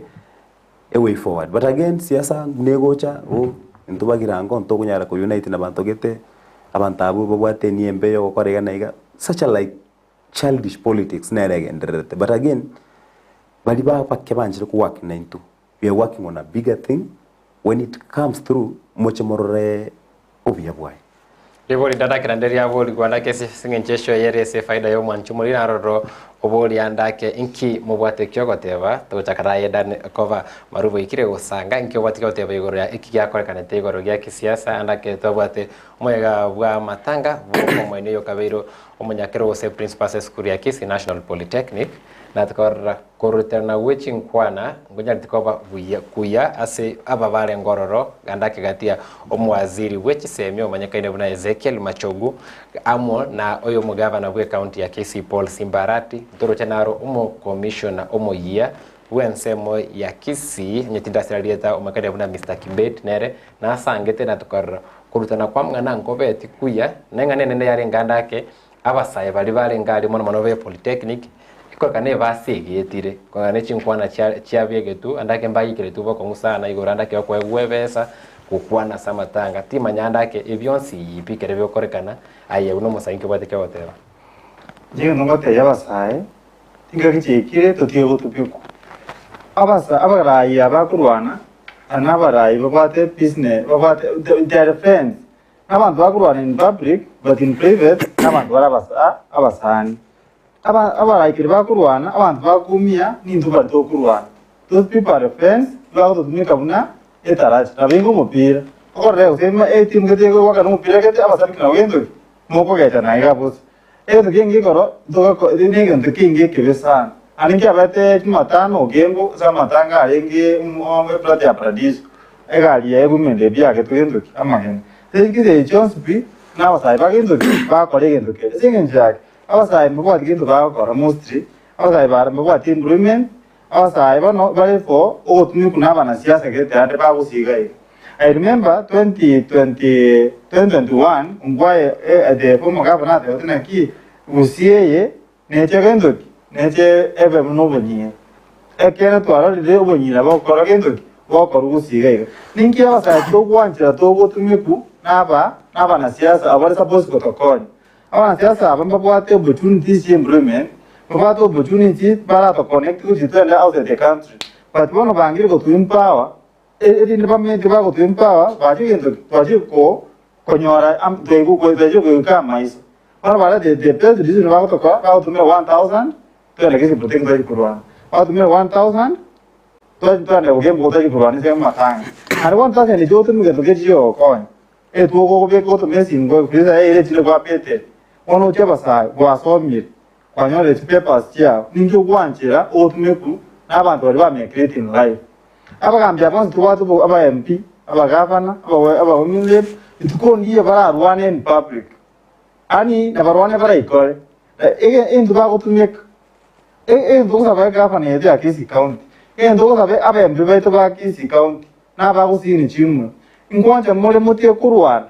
a way forward but again siasa buna egocha oh intwe bagirango ntokonyara ko unite na banto gete, abanto abwo babwate enia embe ya ogokora iga na iga, such a like childish politics nere egendererete but again, baria ba bake banchire ko work naintwe, we are working on a bigger thing, when it comes through moche morore obuya bwaye. Ribori ndadake naende riaborigwe andake ase eng'encho esio ere ase efaida y'omwanchi omoriri naroro oborie andake inki mobwate ekio ogoteba togochaka raye Dan koba Marubo oikire gosanga inki obwate ekio ogoteba igoro ya eki giakorekanete igoro gia kisiasa andake twabwate omoyega bwa amatanga bwo omoeni oyo okabeire omonyakerogo gose principal ase esukuru ya Kisii National Polytechnic na tokarora Koruterana gwe chinkwana nkonyarete koba buya kuya ase aba barenge ororo, ganda akegati ya omowaziri bwe chisemi omanyekaine buna Ezekiel Machogu amo na oyomogavana bwe county ya Kisii Paul Simba Arati, ntoroche naro omokomishona omoyia bw'ensemo ya Kisii onye tindasira rieta omanyekaine buna Mister Kibet nere nasangete na tokarora korutana kwa amang'ana nkobeti kuya na eng'ana enene yarenge ande ake Abasae baria barenge aria mono mono be Polytechnic, ekoreka nebasi egetire, kong'ana ne chinkwana chia chiabegetwe, ande ake mbaikeretwe bokong'u sana igoro ande ake okoegwa ebesa, gokwana ase amatanga, timanya ande ake ebi onsi pi ekero bigokorekana, aye buna omosae inki obwate ki ogoteba? Inche egento ngotebia abasae, chingaki chiaikire totige gotubekwa. Abasa abarayi aba bakorwana, aya nabarayi babwate business babwate they are friends. Nabanto bakorwana in public but in private nabanto bare abasa abasani. Aba abaraikeri bakorwana abanto bakumia nintwe bari tokorwana. Those people are friends nibagototumeka buna etaracha. Nabo inga omopira okorora gose ema etimu gete egoakana omopira gete abasabiki nabo gento ki mokogecha na iga bosa. Egento kenge igoro togako negento kenge ekebe sana. Naende nkiabete Jumatano ogembo ase amatanga arenge eplot ya Paradiso, egari yaye egumende ebiagetwe gento ki? Amagena. Ase chingaki echi chionsi pi, nabasae ba gento ki? Bakora egento keria. Ase engencho yake, abasae mbabwati gento bagokora mostly, abasae bare mbabwati employment, abasae bono bare for ogotumekwa na abanasiasa gete ande bagosiga iga. I remember 2020, 2021 Ongwae the former governor atebete naki Gusii eye Neche gento ki? Neche ebe buna obonyira. Ekeene twarorire obonyira bogokora gento ki? Bokorwa gose iga iga. Ninki abasae togwanchera togotumeku naba nabanasiasa abare supposed gotokonya? Abanasiasa aba mbabwate opportunities chia employment, mbabwate opportunity barato connect gochia twende outside the country. But bono bangire gotu empower erinde bamanyete bagotu empower bache gento ki? Twachire ko konyora am twachire koigwa amaiso. Bono baria the the best decision bagotokora bagotumia 1000 twende gese protect twachi korwana bagotumia 1000 twachi twende gogemba twachi korwana ase amatanga naende 1000 echi ogotumia gento kechi kiogokonya etwogobeka gotumia esimi goekuresa ere echire kwa petero bono ochie abasae gwasomire kwanyorire chipapers chiao ninki ogwanchera ogotumeku na abanto baria ba make it in life abagambi aba bonsi tobwate aba MP abagavana aba aba women rep rituko ndiyo bararwane in public Ani nabarwane baraikore, egento bagotumeka, egento togosaba egavana yaito ya Kisii County, egento togosaba abembe baito ba Kisii County na abagusii chimura, inkwancha more motige korwana,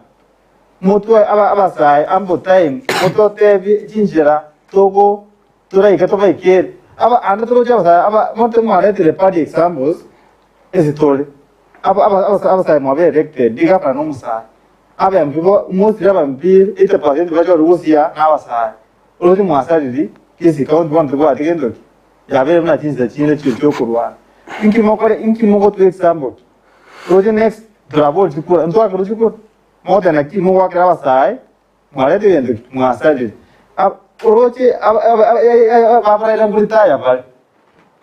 motwe abasae ample time, mototebie chinchera togo toraike tobaikere. Aba ande toroche abasae aba mote mwaretire bad examples ase tore. Aba abasae mwabe elected, egavana na omosae. Abempi bo mostly abempi 80% bachore gosia na abasae. Oroche mwasariri Kisii county bono tobwati gento ki? Yabeire buna chinsa chinde chio chiokorwana. Inki mokore inki mogotua example ki? Oroche next torabori chikura ntwakerwe chikura? Mogoteba naki mogoakera abasae mwareta egento ki? Mwasarire. Oroche baboraire nkoritaya bare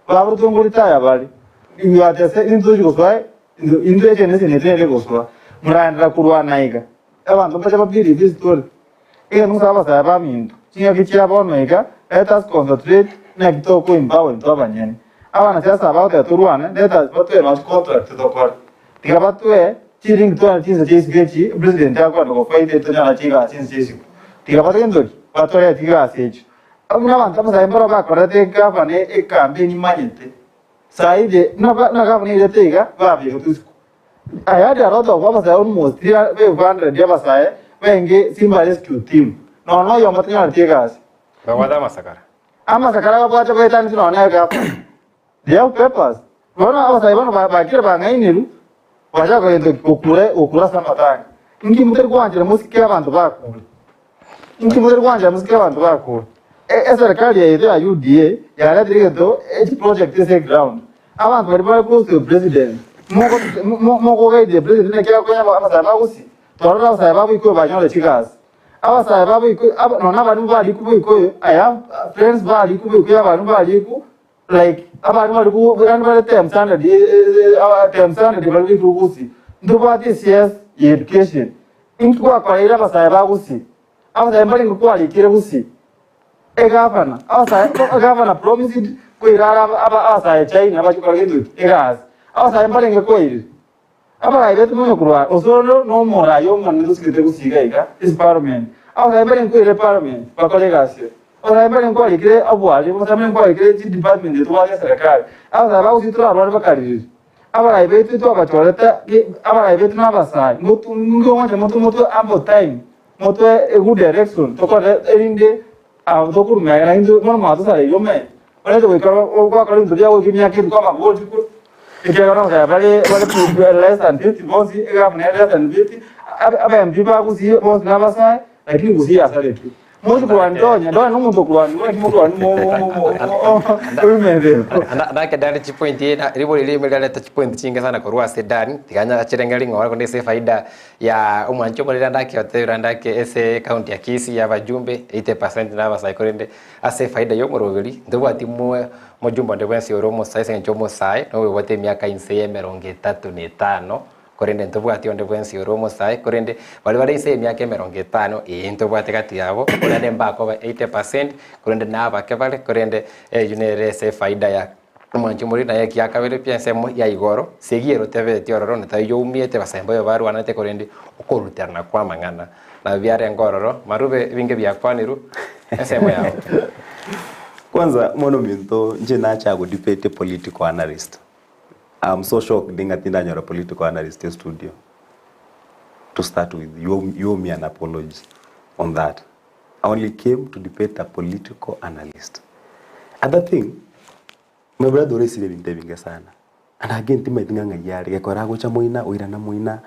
baborotwe nkoritaya bare you are the intwe tochi gosoa intwe egenesi nere gosoa moraenderera korwana iga abanto mbache ba believe story. Ekero nogosaba abasae baminto, chingaki chia bono iga, let us concentrate naki toko empower intwe abanyene. Abanasiasa aba bagoteba torwane, let us batwe nonye contract tokore. Tiga batwe chiringi twane chinsa chia isiko echi, president akwenda go fight tonyore chigasi chinsa chia isiko. Tiga batwe gento ki? Batorete chigasi echio. Buna abanto abasae mbaro bakorete egavana ecampaign manyete, saidi buna gavana airete iga, babegetwe isiko. I had a lot of abasae almost 500 abasae bainge Simba Rescue Team. Nonya na oyomo tanyoreti egasi. Babwate amasakara. Amasakara babwate baetaneti nonya na egavana. They have papers. Bono abasae bono bakire bang'ainiru bachaka kogenda gokura gokura ase amatanga. Inki motari gwanchera mosike abanto bakure? Inki motari gwanchera mosike abanto bakure? Eserikari yaito ya UDA yaretire egento echiproject ase eground. Abanto baria bare close to president mokogaidie president naki akonya abasae ba gusii? Twarora abasae ba boikoyo banyore chigasi. Abasae ba boikoyo nonya abarimu barikwe boikoyo I have friends barikwe boikoyo abarimu barikwe like abarimu barikwe yaani bare term standard term standard bari boikoyo gusii. Ntobwate eCS ya education. Inki gwakoreire abasae ba gusii? Abasae mbarenge kwarikire gusii. Egavana, abasae, egavana promised koira are abasae China bachie gokora gento ki? Egasi. Abasae mbarenge koirire. Abarai betu mono korwa osoro na omorai omonene tosigete gusii iga iga ase parliament. Abasae mbarenge koira eparliament bakore egasi eye. Abasae mbarenge kwarikire obwari, abasae mbarenge kwarikire chidepartment echi tobwate eserekari. Abasae ba gusii torarware bakaririre. Abarai baito twabachorete, abarai baito nabasae, ngocha motwe ample time. Motwe a good direction tokore erinde abo tokorumia na intwe bono mwatosareirie omanyete orete goika gwakora ebinto bia goika emiaka ebe kwamanya gochikwa ekiagera nogoteba bare bare less than 50 bonsi egavana ere less than 50 aba MP ba Gusii bonsi nabasae lakini Gusii yasaretwe. Mochi korwania Donya, Donya nomonto okorwania naki mokorwania oimete. Nake Dani chipoint ribori rimo riareta chipoint chinge sana korwa ase Dani tiga achirenge ring'o korende ase efaida ya omwancho omoriri ande ake otebire ande ake ase ecounty ya Kisii abajumbe 80% na abasae korende ase efaida ya omoroberi ntobwati moe mojumbe onde bwensi ore omosae ase eng'encho omosae na oyobwate emiaka inse ya emerongo etato na etano korende ntobwati onde bwensi ore omosae korende baria bare inse ya emiaka emerongo etano ee ntobwate gati yabo korende mbakoba 80% korende na abake bare korende eywo nere ase efaida ya Omwanchi omoriri naye ekiakabere pi ensemo ya igoro, segi ere otebeti ororo onde taiyo oumiete basemba oyo barwanete korende okoruterana kw'amang'ana nabio biarenge ororo marube ebinge biakwanirwe ensemo yao. Kwanza mwana ominto inche nacha go debate political analyst I'm so shocked ng'a tindanyora political analyst estudio to start with you owe, you owe me an apology on that I only came to debate a political analyst. Other thing, my brother oresire ebinto ebinge sana and again timaeti ng'a ng'ai are gekora agocha moina oirana moina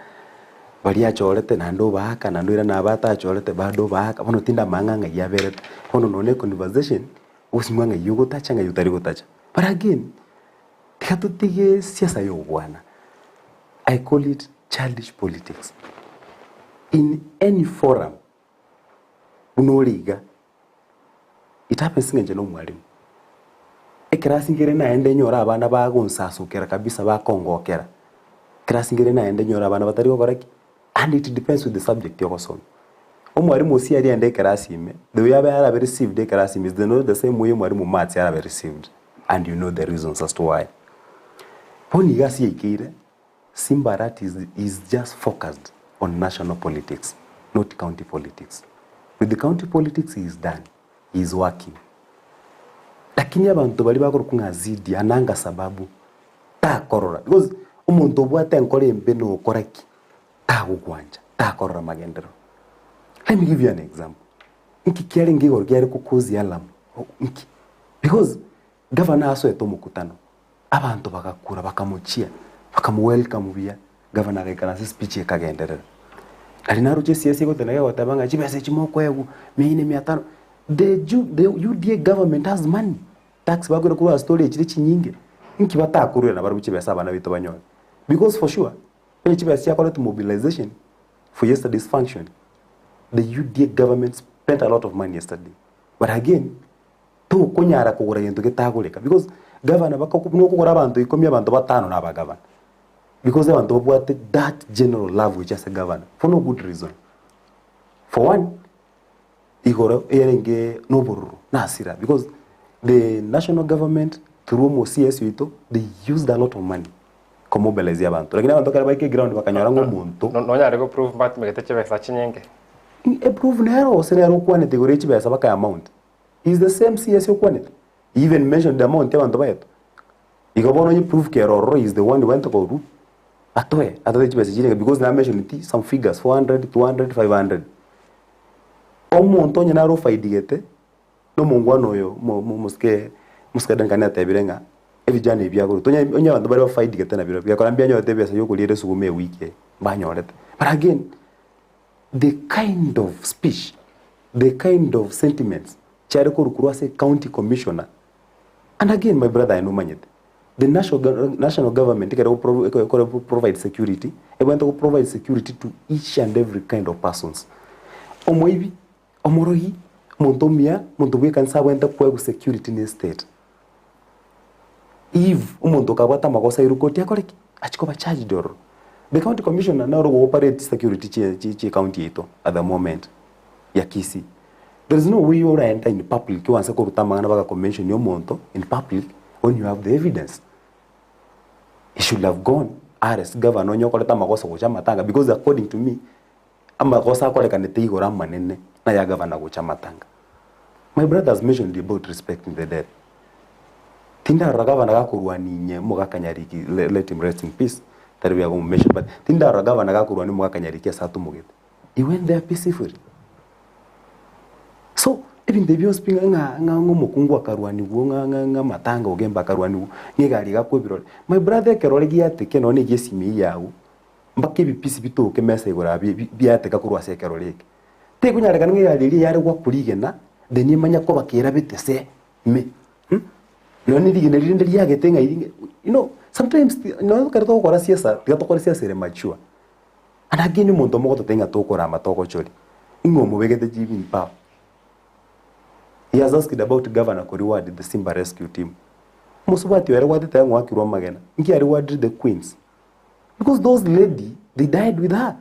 baria achorete naende obaaka naende oirana aba atachorete bado obaaka bono tindamanya ng'a ng'ai aberete. Bono nonye econversation ogosimwa ng'ai ogotacha ng'ai otari gotacha. But again, tiga totige siasa ya obwana, I call it childish politics. In any forum buna ore iga, it happens ng'a inche na omwalimu, ekerasi nkere naende nyore abana bagonsasokera kabisa bakongokera, ekerasi nkere naende nyore abana batari gokora ki? And it depends with the subject ogosoma. Omwalimu osia aria aende ekerasi ime, the way abe arabe received ekerasi ime is the not the same way omwalimu maths arabe received and you know the reasons as to why. Bono iga ase yaikeire. Simba Arati is is just focused on national politics not county politics. With the county politics he is done, he is working. Lakini abanto baria bakorokwa ng'a Azidi ananga sababu takorora because omonto obwate enkoro embe nokora ki? Tagokwancha, takorora magenderero. Let me give you an example. Nki kiarenge igoro kiare kokozi alarm? Nki? Because Gavana asoete omokutano, abanto bagakura bakamochia, bakamoelcome buya, gavana agaikaransa espeech ekagenderera. Aria naroche esiasa egotena gegoteba ng'a chibesa echi mokoegwa mia ine mia tano, the ju the UDA government has money, tax bakoira korwa ase tore echire chinyinge, inki batakorwera nabarabwo chibesa abana baito banyore? Because for sure, onye chibesa chiakoretwe mobilization for yesterday's function, the UDA government spent a lot of money yesterday. But again, tokonyara kogora gento getagoreka because governor baka buna okogora abanto ikomi abanto batano na abagavana. Because abanto babwate that general love gochia ase governor for no good reason. For one, igoro eyarenge nobororo na hasira because the national government through omo CS oito they used a lot of money komobilize abanto. Lakini abanto ekero baika eground bakanyora ng'a omonto Nonyare go prove mbatumegete chibesa chinyinge? Eproof nero gose nere okwanete igoro ye chibesa baka amount. Is the same CS okwanete. He even mentioned the amount abanto baetwe. Igo bono onye proof kere ororo is the one went korwa atoe atoe chibesa chiria because na mentioneti some figures 400, 200, 500. Omonto onye nare ofaidigete na omongwana oyo omo omo omosike omosike Duncan atebire ng'a ebijana ebi biakorwa onye onye abanto bare bafaidigete nabirobio gekora mbianyorete ebesa ya okoriera esuguma ewiki eye mbanyorete. But again the kind of speech, the kind of sentiments chiare korwa korwa ase county commissioner And again my brother aye nomanyete, the national national government ekero ego ekero ego provide security, ebwenerete go provide security to each and every kind of persons. Omoibi, omorogi, omonto omuya, omonto bwa ekanisa abwenerete koegwa security ne estate. If omonto okabwate amagoso airwe koti akore ki? Achie koba charged ororo. The county commissioner noro ogo operate security chie chie chie county yaito at the moment ya Kisii. There is no way oraenda in public oanse koruta amang'ana bagakomention omonto in public when you have the evidence. He should have gone arrest governor onye okorete amagoso gocha amatanga because according to me, amagoso akorekanete igoro amanene naya governor gocha amatanga. My brother has mentioned about respecting the dead. Tindarora governor gakorwania inye omogaka Nyariki let him rest in peace, tari buya komomention but tindarora governor gakorwania omogaka Nyariki ase atomogete. He went there peacefully. So, ebinto ebi bionsi pi ng'a ng'a ng'a omokungu akarwanigwa ng'a ng'a ng'a amatanga ogemba akarwanigwa, ng'a egari egakwa ebirore. My brother ekerore giateke nonye na egia esimi eyio yago, mpaka ebipisi bitoke mesa igoro abwo bi biateka korwa ase ekerore eke. Tekonyarekana ng'a egari eria yare goakwa rigena, then emanye koba kerabete se ime mh, nonye na rigena rinde riagete ng'a iri you know, sometimes nonye ekero togokora siasa, tiga tokore siasa ere mature. And again omonto omogototebia ng'a tokorama togochoria, ing'o omobegete chibimpao? He has asked about governor ko reward the Simba rescue team. Omosubati oyo ere gwatete ng'a oakirwe amagena, inki a rewarded the queens? Because those lady they died with her.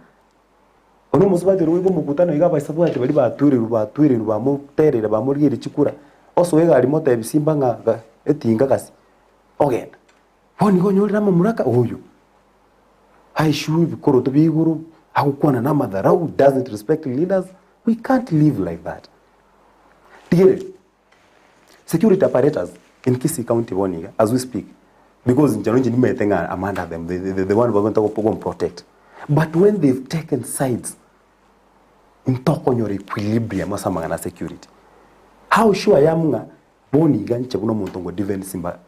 Bono omosubati oria goika omokutano iga abasubati baria batwererwe batwererwe bamoterere bamorigeire chikura, osoe egari motebi Simba ng'a ga etinga gasi, ogenda. Bono igo onyorire amamuraka oyo aiswe ebikoroto bia igoro, agokwana na amadharau, doesn't respect leaders, we can't live like that. Rigereria, security apparatus in Kisii county bono iga as we speak, because inche nonye nimanyete ng'a I'm under them, the, the, the one babwenerete go go protect. But when they've taken sides, ntokonyora equilibrium ase amang'ana a security. How sure I am ng'a bono iga inche buna omonto ngo defend simba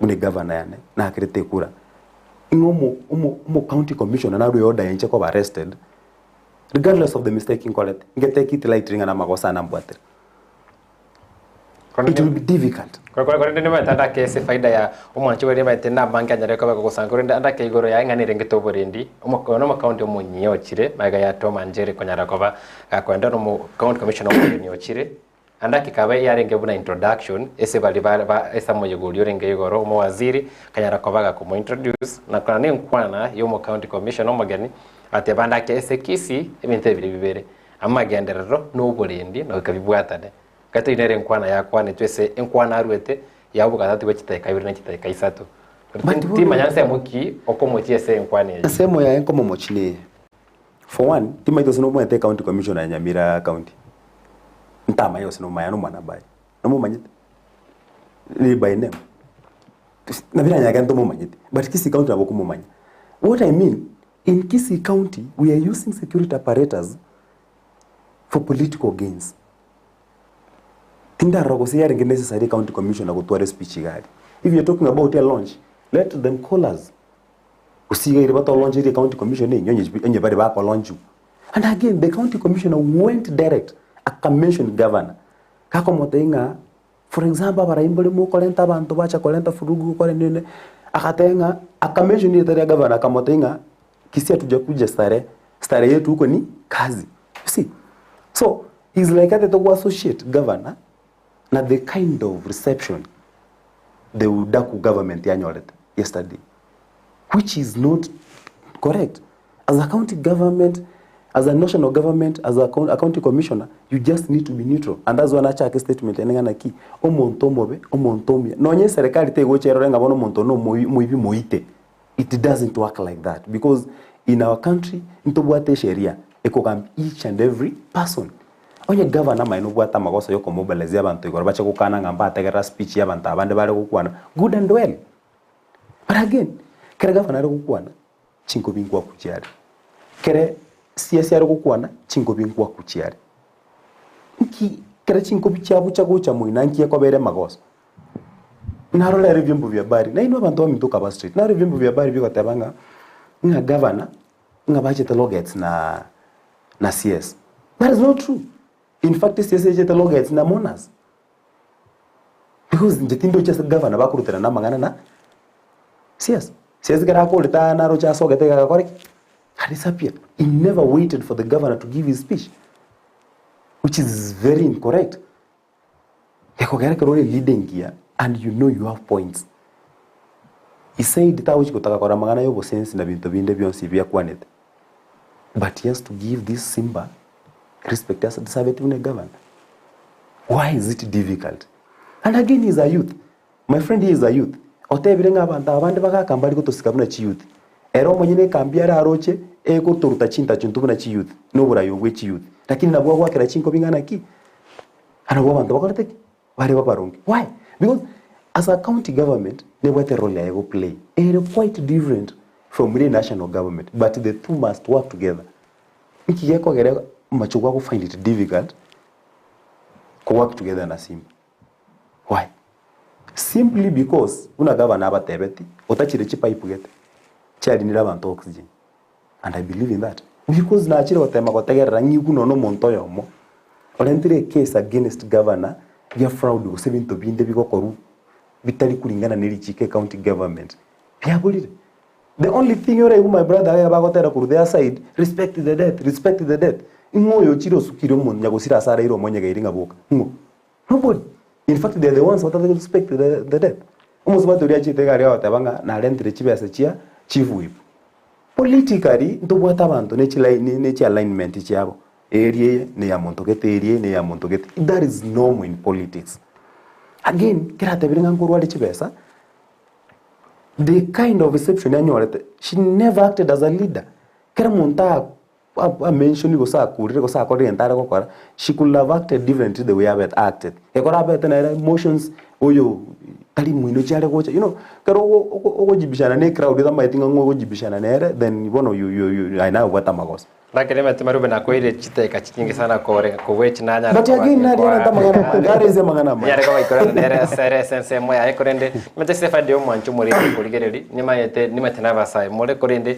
buna egavana yane nakerete ekura, ng'a omo omo omo county commissioner narue order inche koba arrested, regardless of the mistake nkorete, nge take it lightly ng'a namagoso aya nambwatire. It will be difficult. Korende nimanyete ande ake ase efaida ya omwanchi oria nimanyete namange anyare koba gosanga korende ande ake igoro yaye ng'a nerengete oborendi oyo na omokaunti omonyia ochire magega ya Tom Anjere konyara koba gakoenda na omo county commissioner omogeni ochire. Ande akekaba yarenge buna introduction ase baria ba ba ase omoyega oria orenge igoro omowaziri akanyara koba gakomointroduce na korana na enkwana ya omo county commissioner omogeni agateba ande ake ase Kisii ebinto ebire bibere amagenderero na oborendi na goika bibwatane. Gati eyio nere enkwana yakwanetwe ase enkwana arwete ya obogatatu bwe chidakika ibere na chidakika isato. But bono- Timanya nsemo ki okomochia ase enkwana eyio. Ensemo yaye nkomomochia neye. For one, timanyeti gose nomanyete ecounty commissioner ya Nyamira county. Ntamanye gose nomanya nomwana baye. Nomomanyete? Ni by name. Nabiranyare ekero ntomomanyete, but Kisii county nabo okomomanya. What I mean, in Kisii county we are using security apparatus for political gains. Tindarora gose yarenge necessary county commissioner gotwara espeech iga aria. If you are talking about a launch, let them call us. Gose iga ere batoloncherie county commission eye onye onye bare bakolaunchiwa. And again the county commissioner went direct aka mention governor gakomotebia ng'a for example abarai mbare mokorenta abanto bacha korenta furugu gokora nini agateba ng'a aka mention erieta ria governor akamotebia ng'a Kisii hatujakuja starehe, starehe yetu huko ni kazi. You see? So he's like atete go associate governor na the kind of reception the Udaku government yanyorete yesterday which is not correct. As a county government, as a national government, as a, a county commissioner, you just need to be neutral. And that's why nachake statement ene ng'a naki, omonto omobe, omonto omuya. Nonye eserekari tegocha erore ng'a bono omonto one omoi omoibi moite. It doesn't work like that because in our country ntobwate esheria ekogamba each and every person. Onye governor amaene obwate amagoso ya okomobilize abanto igoro bache gokana ng'a mbategerera speech ya abanto abande bare gokwana, good and well. But again, kere governor are gokwana, chinkobi nkwaku chiare. Kere CS are gokwana, chinkobi nkwaku chiare. Nki kere chinkobi chiabucha gocha moino nki ekobera emagoso? Narora ere ebiombo bia habari, nainwe abanto baminto okaba straight, narora ebiombo bia habari bigoteba ng'a, ng'a governor, ng'a bachete loggerheads na na CS. That is not true. In fact CS echete loggerheads na mourners. Because inche tindochi ase governor bakoruterana amang'ana na CS. CS ekero akorete aya naroche asogete iga agakora ki? A disappear. He never waited for the governor to give his speech, which is very incorrect. Gekogera ekero ore leader engiya and you know you have points. He said tagochi gotaka korora amang'ana ya obosensi na binto binde bionsi ebi akwanete but he has to give this Simba respect ase deservete buna egavana. Why is it difficult? And again he is a youth. My friend he is a youth. Otebire ng'a abanto aba bande bagaka mbari gotosika buna chiyouth. Ere omonyene ekambi are aroche egotoruta chintacho intwe buna chiyouth na oborai obwe chiyouth. Lakini nabwo agoakera chinkobi ng'a naki? Nabwo abanto bakorete ki? Bare babaronge. Why? Because as a county government nebwate role yaye go play ere quite different from ere national government but the two must work together. Nki gekogera Machogu ago find it difficult ko work together na Simba? Why? Simply because buna gavana abatebeti otachire chipipe gete chiarinire abanto oxygen and I believe in that because nachire gotema gotegerera ng'igu nonya omonto oyomo orentire ecase against governor bia fraud gose ebinto binde bigokorwa bitari kulingana ne richiko ecounty government biaborire. The only thing oraigwe my brother iga bagotera korwa their side respect the death, respect the death ng'o oyo ochire osukire omonto nyagosira ase araire omonyegeiri ng'a boka ng'o? Nobody. In fact they are the ones batari respect the, the death. Omosubati oria achiete iga aria agoteba ng'a narentire chibesa chia chief whip. Politically ntobwate abanto ne chiline ne chialignment chiabo. Eri eye ne ya monto gete eri eye ne ya monto gete. That is normal in politics. Again, kera atebire ng'a nkorware chibesa, the kind of reception anyorete, she never acted as a leader. Kera monto a amentionire gose akurire gose akorire egento are gokora, she could have acted differently the way abete acted. Ekero abete nere emotions, oyo tari moino chiare gocha, you know, ekero ogo- ogo- ogojibishana na ecrowd otamaeti ng'a ng'o ogojibishana nere, then bono you you you aye naye obwate amagoso. Lakini emete marube nakoeire chidakika chinyinge sana kore kobua echi nanyare But again nari arente amang'ana amange, arese amang'ana amange. Nyare kobaikora nere ase ere ase ensemo yaye korende nimanyete ase efadi ya omwancho omoriri korigereria nimanyete nimanyete nabasae more korende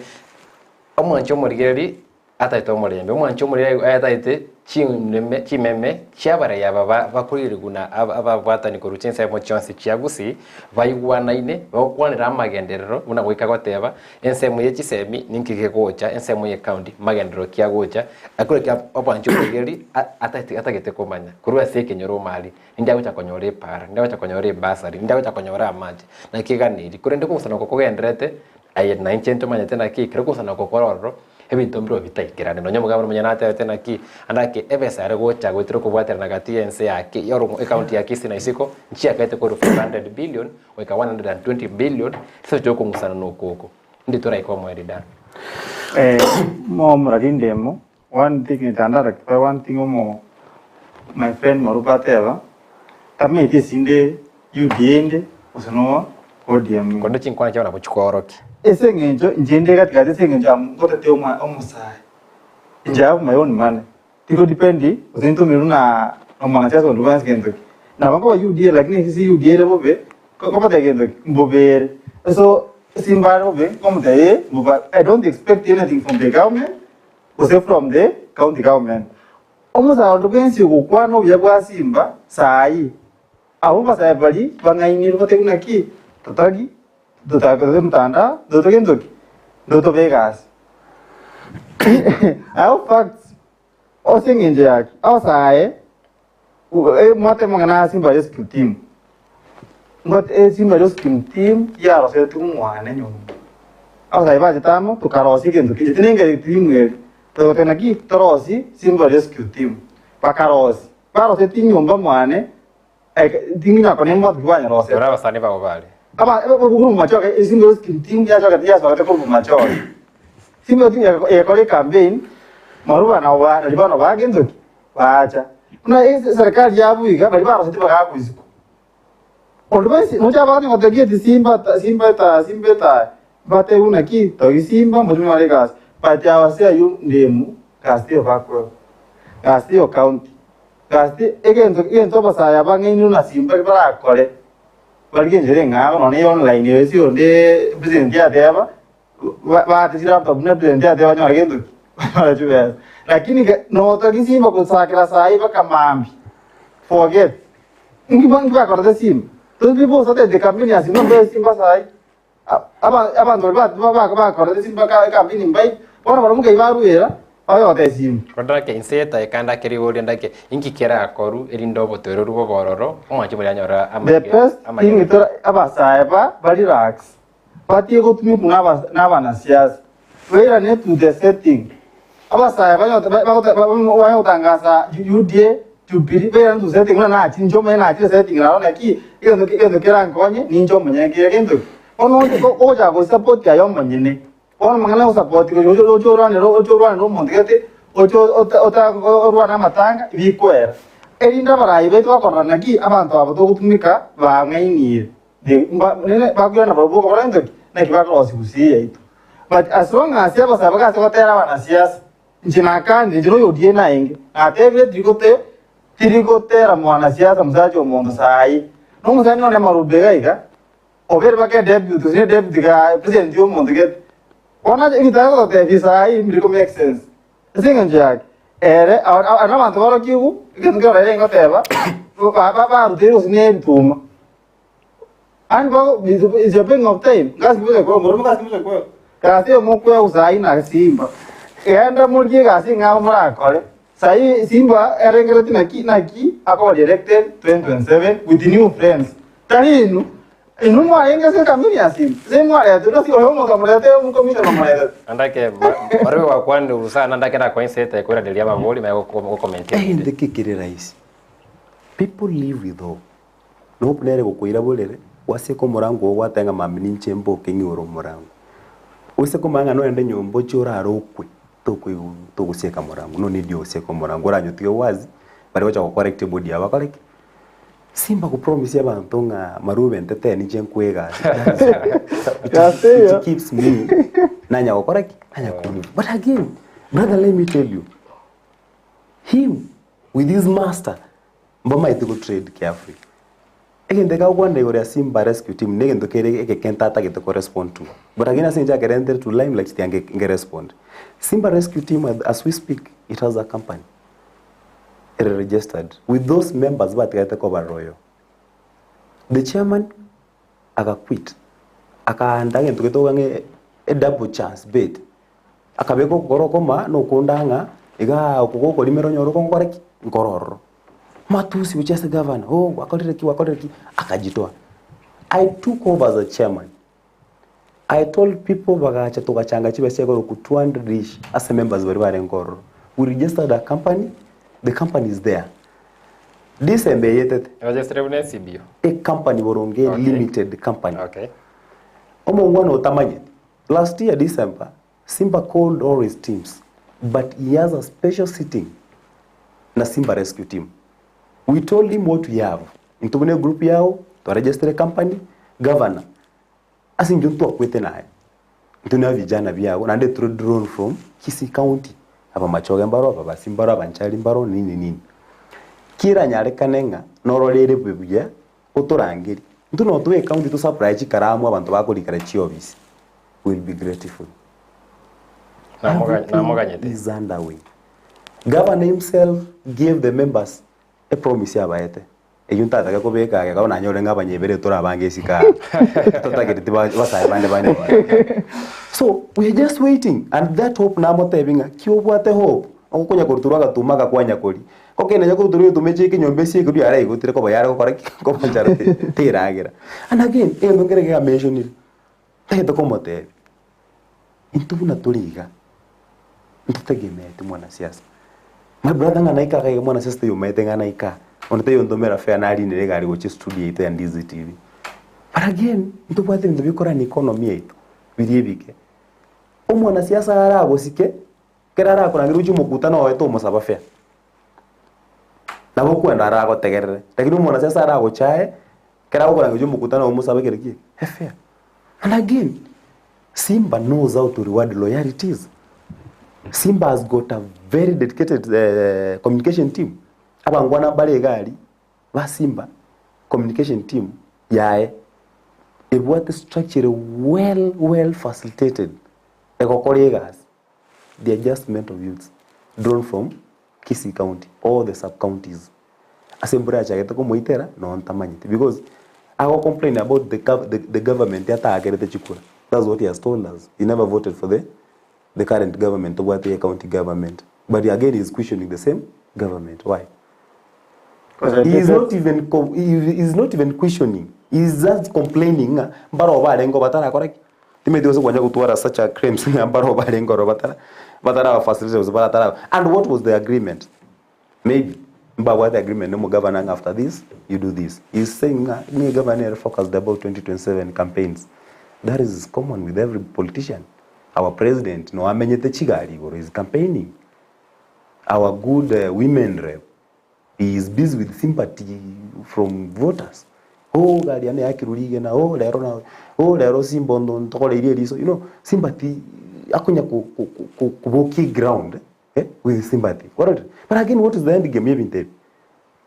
Omwanchi omorigereria ataete omorembe, omwanchi omorigereria ataete chimeme chimeme chi'abarai aba ba bakoirigwa na ababwatani korwa chinsemo chionsi chia Gusii, baigwanaine, bagokwanera amagenderero buna goika goteba, ensemo ye chisemi ninki gegocha, ensemo ye county magenderero ki agocha, akore ki omwanchi omorigereria atagete atagete komanya korwa ase ekenyoro omari, ninde agocha konyora epaara, ninde agocha konyora ebasari, ninde agocha konyora amache, naki eganeirie. Korende kogosana oko kogendererete. Aye na inche ntomanyete naki ekero ogosana oko kore ororo, ebinto mbirobio bitaikerane. Nonya omogabana omonyene natebete naki, ande ake ebesa ere gocha goetera okobwaterana gati y'ense ya Ki- oromo ecounty ya Kisii na isiko, nchiakaete korwa 400 billion goika 120 billion, ase ocha okong'usana na oko oko. Indi toraike omoerio Dan. Eh, mo murari ndemo, one thing nitanda rectify one thing omo my friend Marupa ateba, tamanyeti esinde UDA inde gose no ODM inde. Korende chinkwana chiabo nabo chikoorokia. Ase eng'encho inche inde gati gati ase eng'encho amo ngotete omwa omosae, inche have my own money, tigo depend gose ntomerwe na omwanasiasa onde bwensi gento ki. Nabo nkoba UDA lakini ase UDA ere bobe, nkobotebia gento ki, mbobe ere. So, ase mbare bobe, nkomotebia eh mbobe I don't expect anything from the government. gose from the county government. Omosae onde bwensi ogokwana obuya bwa Simba saii, abwo abasae baria bang'ainirwe batebie naki totari totakorete mtandao ntotoke gento ki? Ntotobe egasi. I have facts ase eng'encho yaki, abasae mwateba amang'ana a Simba Rescue Team, Simba Rescue Team yarosetigwe mwane nyomba. Abasae bachete amo tokarosia egento keria, tinenge team eria, togoteba naki torosie Simba Rescue Team, bakarosia, barosetie nyomba mwane ting'ina kone mbwate ki banyarosete. Ore abasani bao bare. Aba korwa machoge Simba Rescue Team yachogete yasogete korwa machoge. Simba Rescue egekora ecampaign, maruba nabo ba nario bono bagento ki? Baacha. Buna eserikari yabo iga baria baroseti bagakwa isiko. Onde bwensi nocha abande gotebia eti simba ta simba etaya simba etaya, mbatebiwe naki togi simba mochie egasi, but abase aywo ndemu gasi teiyo bakoegwa, gasi teiyo county, gasi teiyo egento egento abasae aba ng'ainirwe na simba barakore, barigie enchera eng'ao nonye ya online eye ase onde president ateba, baate chilaptop buna president ateba banyore gento ki? Banyore chibesa. Lakini notogi simba gosakera saii mpaka mambia, forget. Inki ba- inki bakorete simba? Those people started the campaign ya simba mbae simba saii. Aba- abanto baria ba- ba- bakorete simba ka- campaign mbai, bono barabwo nkai baruera, bagote simba. Kondake inse etaika ndake riborio ndake inki kerakoru erinde obotoereru bobe ororo omwanchi moria anyore The amage best amage thing tora abasae ba barelax batige gotumekwa naba nabanasiasa bairane to the setting abasae banyote bagote bagotangasa UDA Jubilee bairane to setting buna nachi inche omonyene nachire setting naro naki egento egento kerankonye ninche omonyene kere gento ki. Bono ogochaka gosupport aye omonyene bono amang'ana ya gosupport gocha oche orwanere oche orwanere omonto gete oche ota orwane amatanga bikoera. Erinde abarai baito bakorora naki abanto aba togotumeka bang'ainire. Bakoirana barobwo bakora gento ki? Naki bakorosia gusii yaito. But as long as abasae bagase gotera abanasiasa, inche nakanire, inche noyo ODM naenge, natebire tirigote tirigotera mwanasiasa mosacha omonto saii. Na omosani one Marube iga iga, obere mpaka edepute gose edepute ga president ya omonto gete. Bono ebinto agototebia saii mbiri ko make sense. Ase engencho yake, ere aya nabanto barokigwe, egento kero ere ngoteba, baruteire gose ne ebituma. And is a being of time, gasi mbuya kwa omorimo gasi mbuya kwa. Gasi omokwe sahi na simba. Genda morigie gasi ng'ao morakore. Sahi simba erengereti naki naki akoba elected 2027 with new friends. Tari inu inu mwarenge ase ekambi ya simba. Ase mwaretwe nasi oyo omonto amorete omokomishona omorete. Andake barebe gwakwanire sana ndake nakoinsete koiraneria amabori maya gokomentia Egento eke kere rahisi. People live with hope. Na hope nere gokoira borere, gwasieka omorango oo gwateba ng'a mambia ninche mboke ng'igore omorango. Oise komanya ng'a nogende nyomba ochie orare okwe, tokoigwa togosieka morango, no need ya gosieka omorango, oranyotige wazi, baria gocha go correct ebody yabo bakore ki? Simba go promise abanto ng'a marube ntetee ninche nkoe egasi, that is That's it, it. it keeps me nanya gokora ki? Nanya ko move. But again, brother let me tell you, him with his master Mbamaete go trade carefully. Egento eke agokwana igoro ya Simba Rescue Team negento kere egeke ntatagete ko respond to. But again ase eng'encho akerentere to limelight tiga nge respond. Simba Rescue Team as we speak it has a company ere registered with those members batigarete koba loyal. The chairman aga quit akaanda egento getoka ng'a e double chance bet. Akabeka okogoro okoma na okonde ang'a, igaa oko gokorimera onyore okongokora ki? Nkore ororo. Matusi gochia ase gavana, oh gwakorire ki gwakorire ki? Akajitoa. I took over as a chairman. I told people bagacha togachanga chibesa igoro ku 200 each ase members baria barenge ororo. We registered a company, the company is there. December eyetete, Registered buna NCBO. a company boronge Okay. limited company. Okay. Omongwana otamanyeti. Last year December, Simba called all his teams but he has a special sitting na Simba rescue team. We told him what we have. Intwe buna egroup yao, twaregistere company, governor, ase intwe ntwakwete naye. Intwe na vijana biago naende tore drawn from Kisii county. Abamachoge mbaro, ababasi mbaro, abanchari mbaro, nini nini. Kiranyarekane ng'a norore ere buya otorangerie. Intwe nabo tobe ecounty to supply chikaramu abanto bakorikera chiofisi, we will be grateful. Namoga- namoganyete. Is underway. Governor himself gave the members a promise yabaete. Eyio ntatake kobeka age ekero nanyore ng'a abanyebere torabange isiko aa. Totagereti ba- basae bande banyore. So we are just waiting and that hope namotebi ng'a ki obwate hope, okonya korutorwa agatuma aka kwanya koria. Kokende onye korutorwa egetuma echi ekenyomba esie ekeru yaraigotire koba yare gokora ki? Koba nchara te- teragera. And again, egento nkere kiamentionire, ntagete komotebia, intwe buna tore iga, ntotegemeeti mwanasiasa. My brother ng'a naika iga iga mwanasiasa taiyo omaete ng'a naika, onde taiyo ontomera fare narinire egari gochia estudio yaito ya Ndizi TV. But again, ntobwate ebinto bikorani economy yaito, biria ebike. Omwanasiasa aragosike, ekero arakorangeria gochia omokutano oye tomosaba fare. Nabo okwenda aragotegerere, lakini omwanasiasa aragochaye, ekero agokorangeria gochia omokutano omosabe kere ki? Efare. And again, Simba knows how to reward loyalties. Simba has got a very dedicated communication team. Abangwana bare iga aria ba Simba communication team yaye ebwate structure well well facilitated egokora egasi. The adjustment of youths drawn from Kisii County, all the sub counties. Ase embura yachagete komoitera noo ntamanyeti because ago complain about the gov the the government ataakerete chikura that's what he has told us he never voted for the the current government tobwate eye county government but again he is questioning the same government why? He is not even co he is not even questioning he is just complaining ng'a mbaroo barenge batarakora ki? Timanyeti gose kwanya gotwara such a claims ng'a mbaroo barenge ororo batara bataraba facilitated gose baratara and what was the agreement? Maybe mbabwate agreement na omogavana ng'a after this you do this. He is saying ng'a nigo egavana ere focused about 2027 campaigns. That is common with every politician. Our president noo amenyete chigari igoro is campaigning. Our good women rep he is busy with sympathy from voters. Oh gari yane yakirwe rigena, oh rero na oh rero simba onto ntogoreirie eriso, you know sympathy akonya ko ko ko kobokia eground eh with sympathy. Kwarorire? But again what is the end game ya ebinto ebi?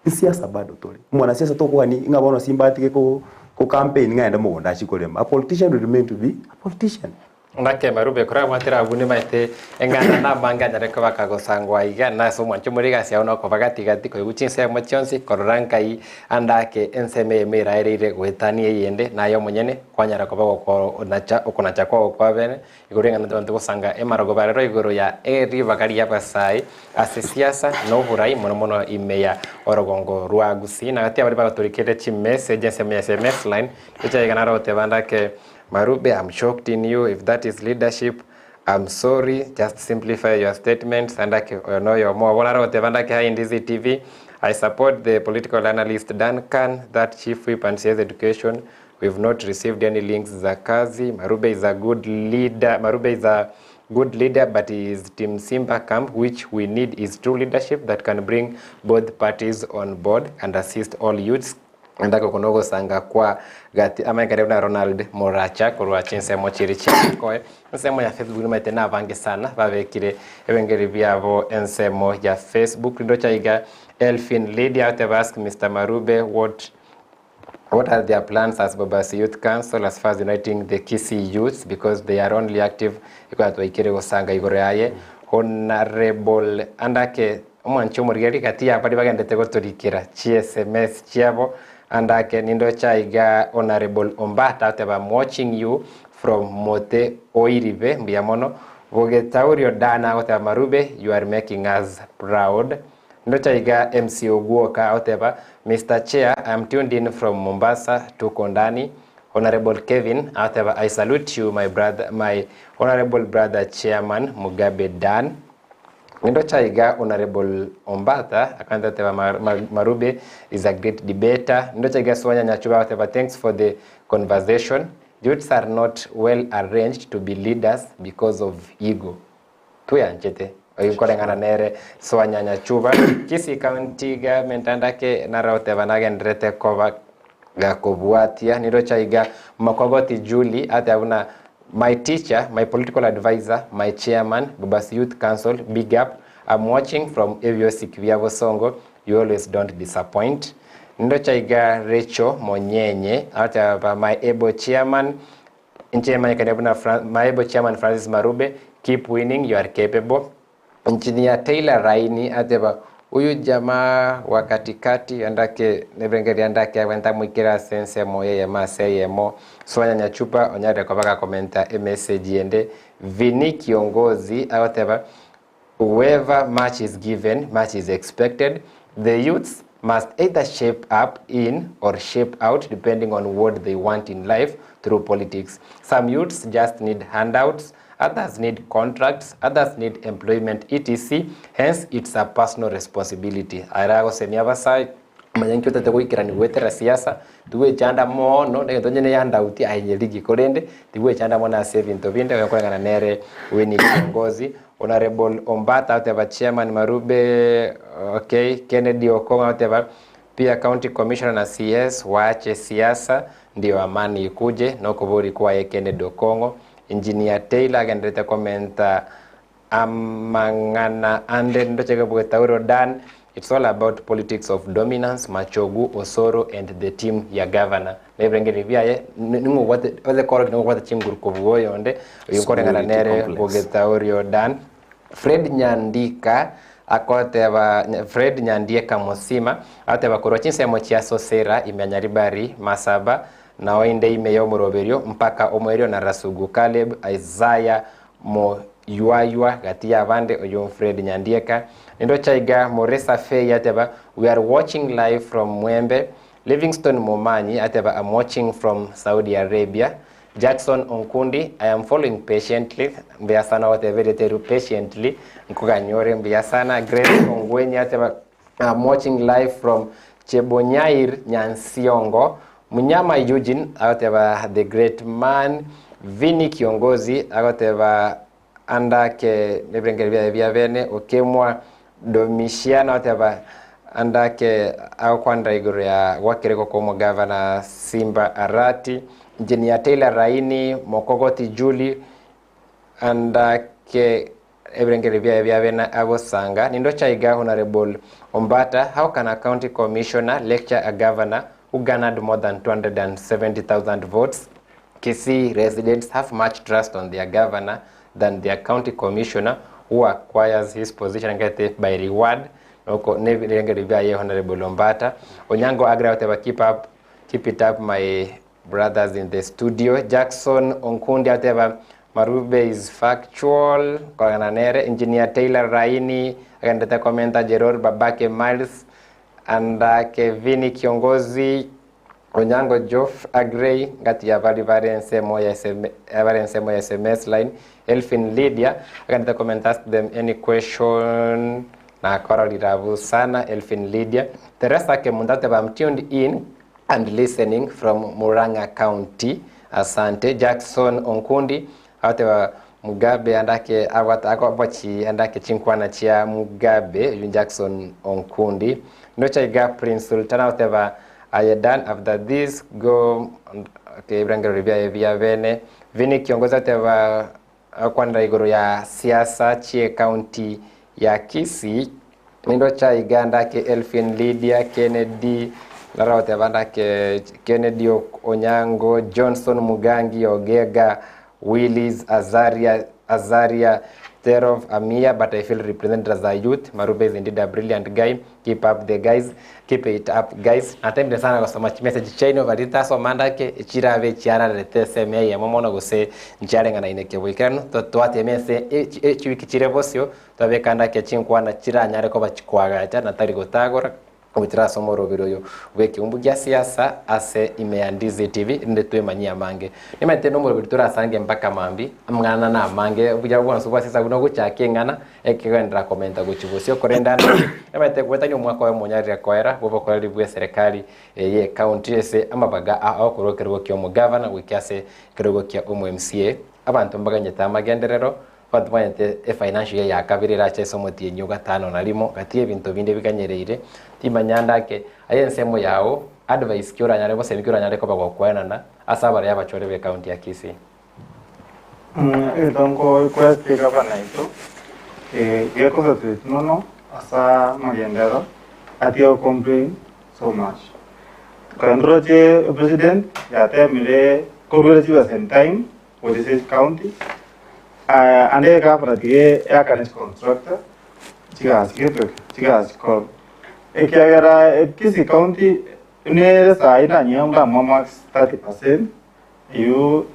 Nsiasa bado tore. Omwanasiasa tokogani ng'a bono simba atige ko ko campaign ng'a aende mogondo achie korema. A politician will remain to be a politician. Naki amarube korabwatire abwo nimaete eng'ana namange anyare koba akagosangwa aiga, na ase omwancho more egasi yao nokoba gati gati koigwa chinsemo chionsi, korora nkai ande ake ensemo eyemo eraereire goetania eyende, naye omonyene kwanyara koba ogokonacha okonacha kwao kwabene, Igoro y'eng'ana tobwenerete gosanga emarogoba rero igoro ya ribaga ri'abasae ase siasa na oborai mono mono ime ya orogongo rwa Gusii. Na gati y'abaria bagatorikire chimessage ensemo ya SMS line echiaye naro goteba ndake Marube I'm shocked in you if that is leadership I'm sorry just simplify your statements andake oyo noyomo obo naro goteba ndake hi Ndizi TV I support the political analyst Duncan that chief whip and CS education We've not received any links za kazi. Marube is a good leader. Marube is a good leader, but he is Team Simba camp, which we need is true leadership that can bring both parties on board and assist all youths. Ndako kono ogosanga kwa gati amaekare buna Ronald Moracha korwa chinsemo chiri chiakoe ensemo ya Facebook nimaete nabange sana babekire ebengeri biabo ensemo ya Facebook rindocha iga Elfin Lydia oteba ask Mr. Marube what What are their plans as Bobasi Youth Council as far as uniting the Kisii youths because they are only active ikwaya twaikire gosanga igoro yaye Honorable Andake omwanchi omorigeri gati ya baria bagendete gotorikera chi SMS chiabo Andake nindocha iga Honorable Ombata oteba I'm watching you from Mote Oiribe mbuya mono Bogetaurio Dana agoteba Marube you are making us proud Ndocha iga MC Ogwoka oteba, Mister Chair, I am tuned in from Mombasa, tuko ndani. Honorable Kevin ateba, I salute you my brother, my honorable brother Chairman Mugabe Dan. Ndocha iga Honorable Ombatha akanda oteba Marube is a great debater. Ndocha iga Swanya Nyachuba oteba, thanks for the conversation. Youths are not well arranged to be leaders because of ego. Tweanchete oyio nkoreng'ana nere Swanya Nyachuba, Kisii County Government ande ake naro oteba nagendererete koba gakobwatia nirocha iga Mokogoti Julie ateba buna My teacher, my political advisor, my chairman, Bobasi Youth Council, big up, I'm watching from ebiosiki bia Bosongo, you always don't disappoint. Nirocha iga Rachel Monyenye ateba my able chairman, Inche manyekane buna Maebo Chairman Francis Marube, Keep winning you are capable. Engineer Taylor Raini ateba, Huyu jamaa wa katikati andake nebirengererio andake abwente amoikere ase ensemo eyemo ase eyemo. Sonya Nyachupa onyarire koba gakomenta emessage ende. Vinny Kiongozi agoteba, Whoever much is given, much is expected. The youths must either shape up in or shape out depending on what they want in life through politics. Some youths just need handouts, others need contracts, others need employment etc. Hence it's a personal responsibility. Ere agosemia abasae manya inki otete goikerania goetera siasa, tigwechanda moono na egento onye ne handout aye nyerigi korende tigwechanda mono ase ebinto binde oyo koreng'ana nere Winnie Kiongozi. Honourable Ombata agoteba Chairman Marube okay, Kennedy Okong'o agoteba pia County Commissioner na CS waache siasa ndio amani ikuje nokobori kwaye Kennedy Okong'o. Engineer Taylor agenderete komenta amang'ana ande ndoche kobweta oro Dan it's all about politics of dominance Machogu, Osoro and the team ya governor nebirengererio biaye ning'o obwate ose korokia ning'o obwate chinguru kobua oyonde oyio nkoreng'ana Superiority nere complex. bogeta orio Dan Fred Nyandika akoteba Fred Nyandieka Mosima agoteba korwa chinsemo chia Sosera ime ya Nyaribari Masaba Nao inde ime y'omoroberio mpaka omoerio na Rasugu Caleb, Isaiah Moyuayua gati y'abande oyio Fred Nyandieka. Nindoche aiga Moresa Fay ateba we are watching live from Mwembe. Livingstone Momanyi ateba am watching from Saudi Arabia. Jackson Onkundi I am following patiently mbuya sana oteberete eru patiently nkoganyore mbuya sana. Grace Ongwenyi ateba I'm watching live from Chebonyair Nyansiongo. Munyama Eugene agoteba the great man. Vinny Kiongozi agoteba andake nebirengeri biaye bia bene. Okemwa Domitiana agoteba andake agokwanera igoro ya gwakerego kwa omogavana Simba Arati. Engineer Taylor Raini Mokogoti Julie Andake ebirengererio biaye biabe na agosanga. Nindoche aiga Honourable Ombata, how can a county commissioner lecture a governor who garnered more than 270,000 votes? Kisii residents have much trust on their governor than their county commissioner who acquires his position ngete by reward. Noko nebirengererio biaye Honourable Ombata. Onyango Agra oteba keep up, keep it up my Brothers in the studio, Jackson Onkundi ateba Marube is factual, korana nere, Engineer Taylor Raini agendete komenta Geror Babake Miles and Kevini Kiongozi Onyango Joff Agrey ngati ya bari bare ensemo ya SM, abare ensemo ya SMS line Elfin Lydia agendete komenta ask them any question na kororira sana Elfin Lydia Teresa Kemunda ateba I'm tuned in and listening from Murang'a County. Asante. Jackson Onkundi agoteba Mugabe andake abwate akobochi andake chinkwana chia Mugabe oyu Jackson Onkundi. Ndocha iga Prince Sultan agoteba aye done after this go okay ebirangero biaye bia bene. Vini Kiongozi agoteba agokwanera igoro ya siasa chie county ya Kisii. Nindocha iga ndake Elfin Lydia Kennedy naragoteba ndake Kennedy Onyango Johnson Mugangi Ogega Willis Azaria Azaria Terov Amia but I feel represented as a youth Marube is indeed a brilliant guy keep up the guys keep it up guys natemire sana gosoma message chaino baritasoma ndake chirabe chiararete eseme eyemo mono gose nchiareng'anaine keboikeranu twatema ase echiwiki chire bosio Twabeka ndake chinkwana chiranyare koba chikoagacha na tari gotagora, goetera ase omoroberi oyo bw'ekeumbu gia siasa ase ime ya Ndizi TV, rinde twemanyie amange. Nimanyete nomoroberi torasange mpaka mambia, amang'ana na amange, obuya bwonsi bwa siasa buna ogochaka eng'ana, ekegenderera komenta gochia bosio korende ande nimanyete goetania omwaka oyomo onyarire koera bw'obokoreri bw'eserekari eye ye county ase amabaga ao korwa ekerogo kia omogavana goika ase ekerogo kia omo MCA, abanto mbaganyete amagenderero Abanto banyete efinancial year ya kabere erache ase omotienyi o gatano na rimo, gati y'ebinto binde biganyereire, timanya ndake aye ensemo yao, advice ki oranyare gose ki oranyare koba gokwenana ase abaria abachore be county ya Kisii. Egento nko request gavana oito, ge concentrate mono ase amagenderero atige go complain so much. Ekero ndoroche president yatemire korwera chibesa in time gochia ase county. Ande egavana tiga eakane chicontractor chigasi gete ki? Chigasi chikorwe. Ekiagera Kisii County nere saii nanyia ndamoa marks 30% eywo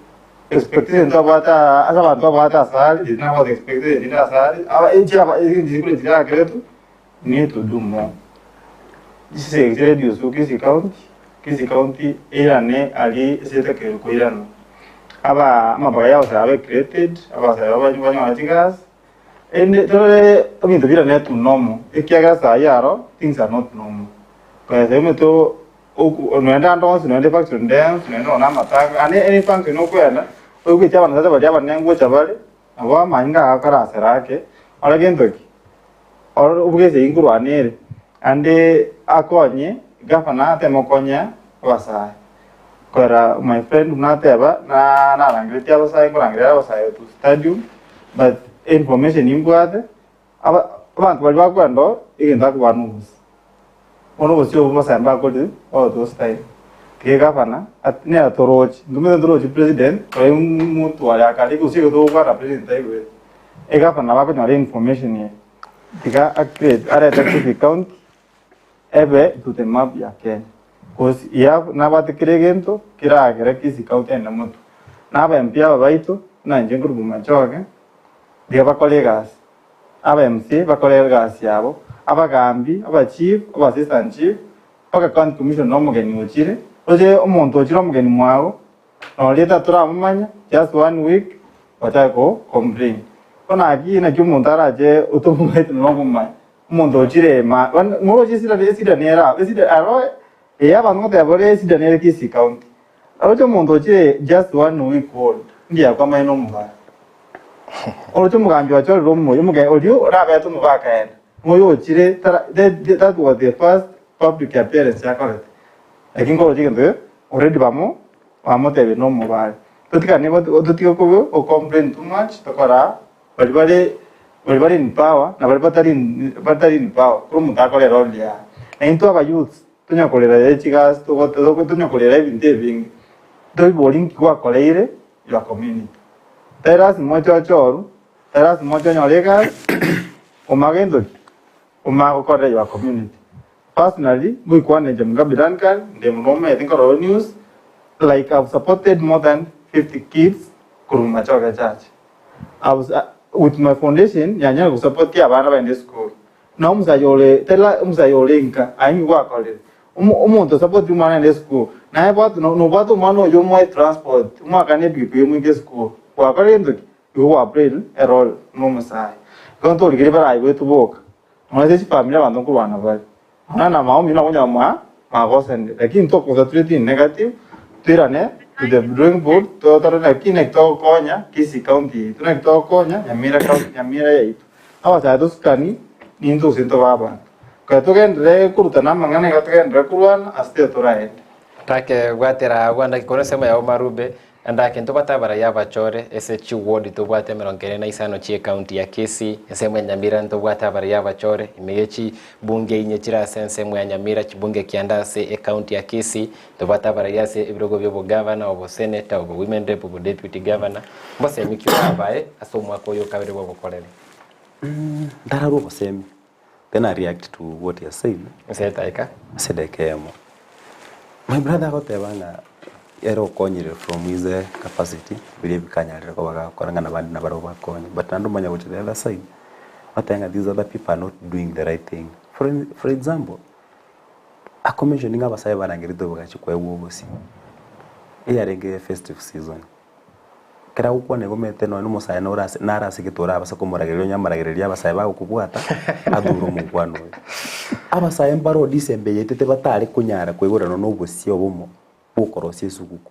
expectation twabwate aa ase abanto babwate asare did not expectation rinde asare aba inche aba chikura chirakeretwe need to do more. Chisegi chireduce Kisii County, Kisii County eirane aria ase etakeirwe koirana. Aba amabaga ya abasae abe created, abasae baba banyore chigasi, erinde torore ebinto birane to normal, ekiagera saii aro things are not normal. Kogesa omanyete oku noenda ande onsi noenda efactory ende yonsi noenda nonya na amatanga, yaani any function okoenda, oigweti abanto baria abanene ngocha bare, nabo amanyinga agakora asere ake, ore gento ki? Oro obwese inkorwana ere, naende akonye gavana ateme gokonya abasae. Korera my friend buna ateba na narangeretie abasae nkorangeria abasae to stadium but information nimbwate aba abanto baria bakwenda oo egento akobaa na obosie. Bono obosie obwo abasae mbakorire bagotoa time. Tiga egavana at nere toroche, ntomanyete ntoroche president oyo motware akare gose igo togokwana president taigweti. Egavana bakonyora information eye tiga a create arete Kisii county ebe to the map ya Kenya cause he have nabwate kera egento keragere Kisii county ende motwe. Na aba MP aba baito buna inche nkorwa Bomachoge tiga bakore egasi, aba MCA bakore egasi yabo, abagambi, aba chief, aba assistant chief, mpaka county commissioner na omogeni ochire, oche omonto ochire omogeni mwago Noria tatoramomanya just one week ochake go complain. Bono aki naki omonto arache otomomaete nonya okomomanya. Omonto ochire ma bono moroche esida esida nere aro esida aro eye abanto ngoteba bare esida nere Kisii county. Oroche omonto ochire just one week old mbuya kwamanya na omogaka. Oroche omogambi ochorire omoyo omoge oria orabete omobe akaenda. Oyo ochire tara that that was the first public appearance akorete. Lakini nkoroche egento eke Already bamo bamotebia nomobare. Totigane totige kobe o complain too much tokora bari bare bari bare in power na bari batari batari in power kera omonto akore erole yaye. Na intwe aba youths tonya korera ye chigasi tonya korera ebinto ebinge toibori nki gwakoreire your community. Tari lasima oche ochoru, tari lasima oche onyore egasi omage gento ki? Omage gokorera your community. Personally, ngoikwana inche Mugabe Duncan, ndi omonto omanyete nkorora news, like I've supported more than 50 kids korwa Machoge Church. I've, with my foundation, yanyare gosupport abana baende esukuru. Na omosacha ore, tari la omosacha ore nka, aye ninki gwakorire? Omo omonto osapotiri omwana aende esukuru, naye bwate nobwate omwana oyio omoe transport, omoakane epikipiki emoike esukuru, gwakorire gento ki? Igo gwa play a role buna omosae. Igo ntorigerie baraigwetwe boka. Nonya ase chifamiri abanto nkorwana bare. Nonya na maombi nakonyora mwa mwagosanire lakini toconcentrate in negative toirane to the drawing board totore naki naki togokonya Kisii county yaito naki togokonya Nyamira county Nyamira yaito. Abasae tosukani nintwe gose ntobe abanto. Ekero togenderere korutana amang'ana iga togenderere korwana ase tiga toraende. Take bwatera agwo ande korwa ensemo yao Marube, Ande ntobwate abarai abachore ase chiward tobwate emerongo ene na isano chie county ya Kisii, ensemo ya Nyamira ntobwate abarai abachore, ime ye chibunge inye chire ase ensemo ya Nyamira, chibunge kianda ase ecounty ya Kisii, ntobwate abarai ase ebirogo bia obogavana, obosenator, obo women rep, obo deputy governor, mbosemi ki orabae ase omwaka oyo okabere bwa obokoreri? Ntararwa obosemi, then I react to what he has said. Ase edaika. Ase edaika eyemo. My brother agoteba ng'a ere okonyire from his capacity biria bikanyarire koba gakora ng'a nabande nabarabwo bakonye but naende omanye gocha the other side otebe ng'a these other people are not doing the right thing. For for example, ako mentioning abasae barangeretwe bagachia koegwa obosie, eyarenge festive season. Ekero agokwana igo omanyete nonya omosae nore ase nare ase egete orabase komoragereria onye amaragererio abasae bagokobwata, athure omokwana oyo. Abasae mbare o December eye yaetete batare konyara koigorana na obosie obomo bwokorosia esuguku.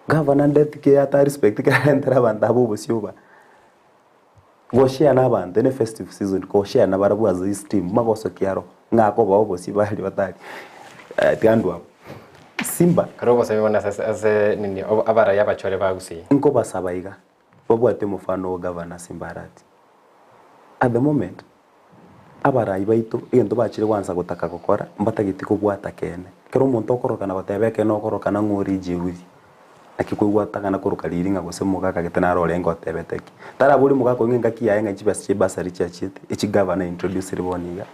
Gavana ndeti ki ata respect ekero arentera abanto aba obosie oba. Goshare na abanto ene festive season goshare na barabwo as his team magosokia aro ng'a akobaa obosie baria batari tiga ndwe abwo. Simba. Kare obosemi bono ase ase nini abarai abachore ba Gusii. Nkobasaba iga babwate omofano o Governor Simba Arati. At the moment abarai baito egento bachire gwansa gotaka gokora mbatageti kobwata keene. Ekero omonto okorokana goteba ekeene okorokana ng'a ore jeuri. Naki koigwa atang'ana koroka riiri ng'a gose omogaka gete naro orenge otebete ki. Tarabori omogaka oyio ng'a engaki yaye ng'a chibesa chia ebasari chiachiete, echi gavana eintroducire bono iga,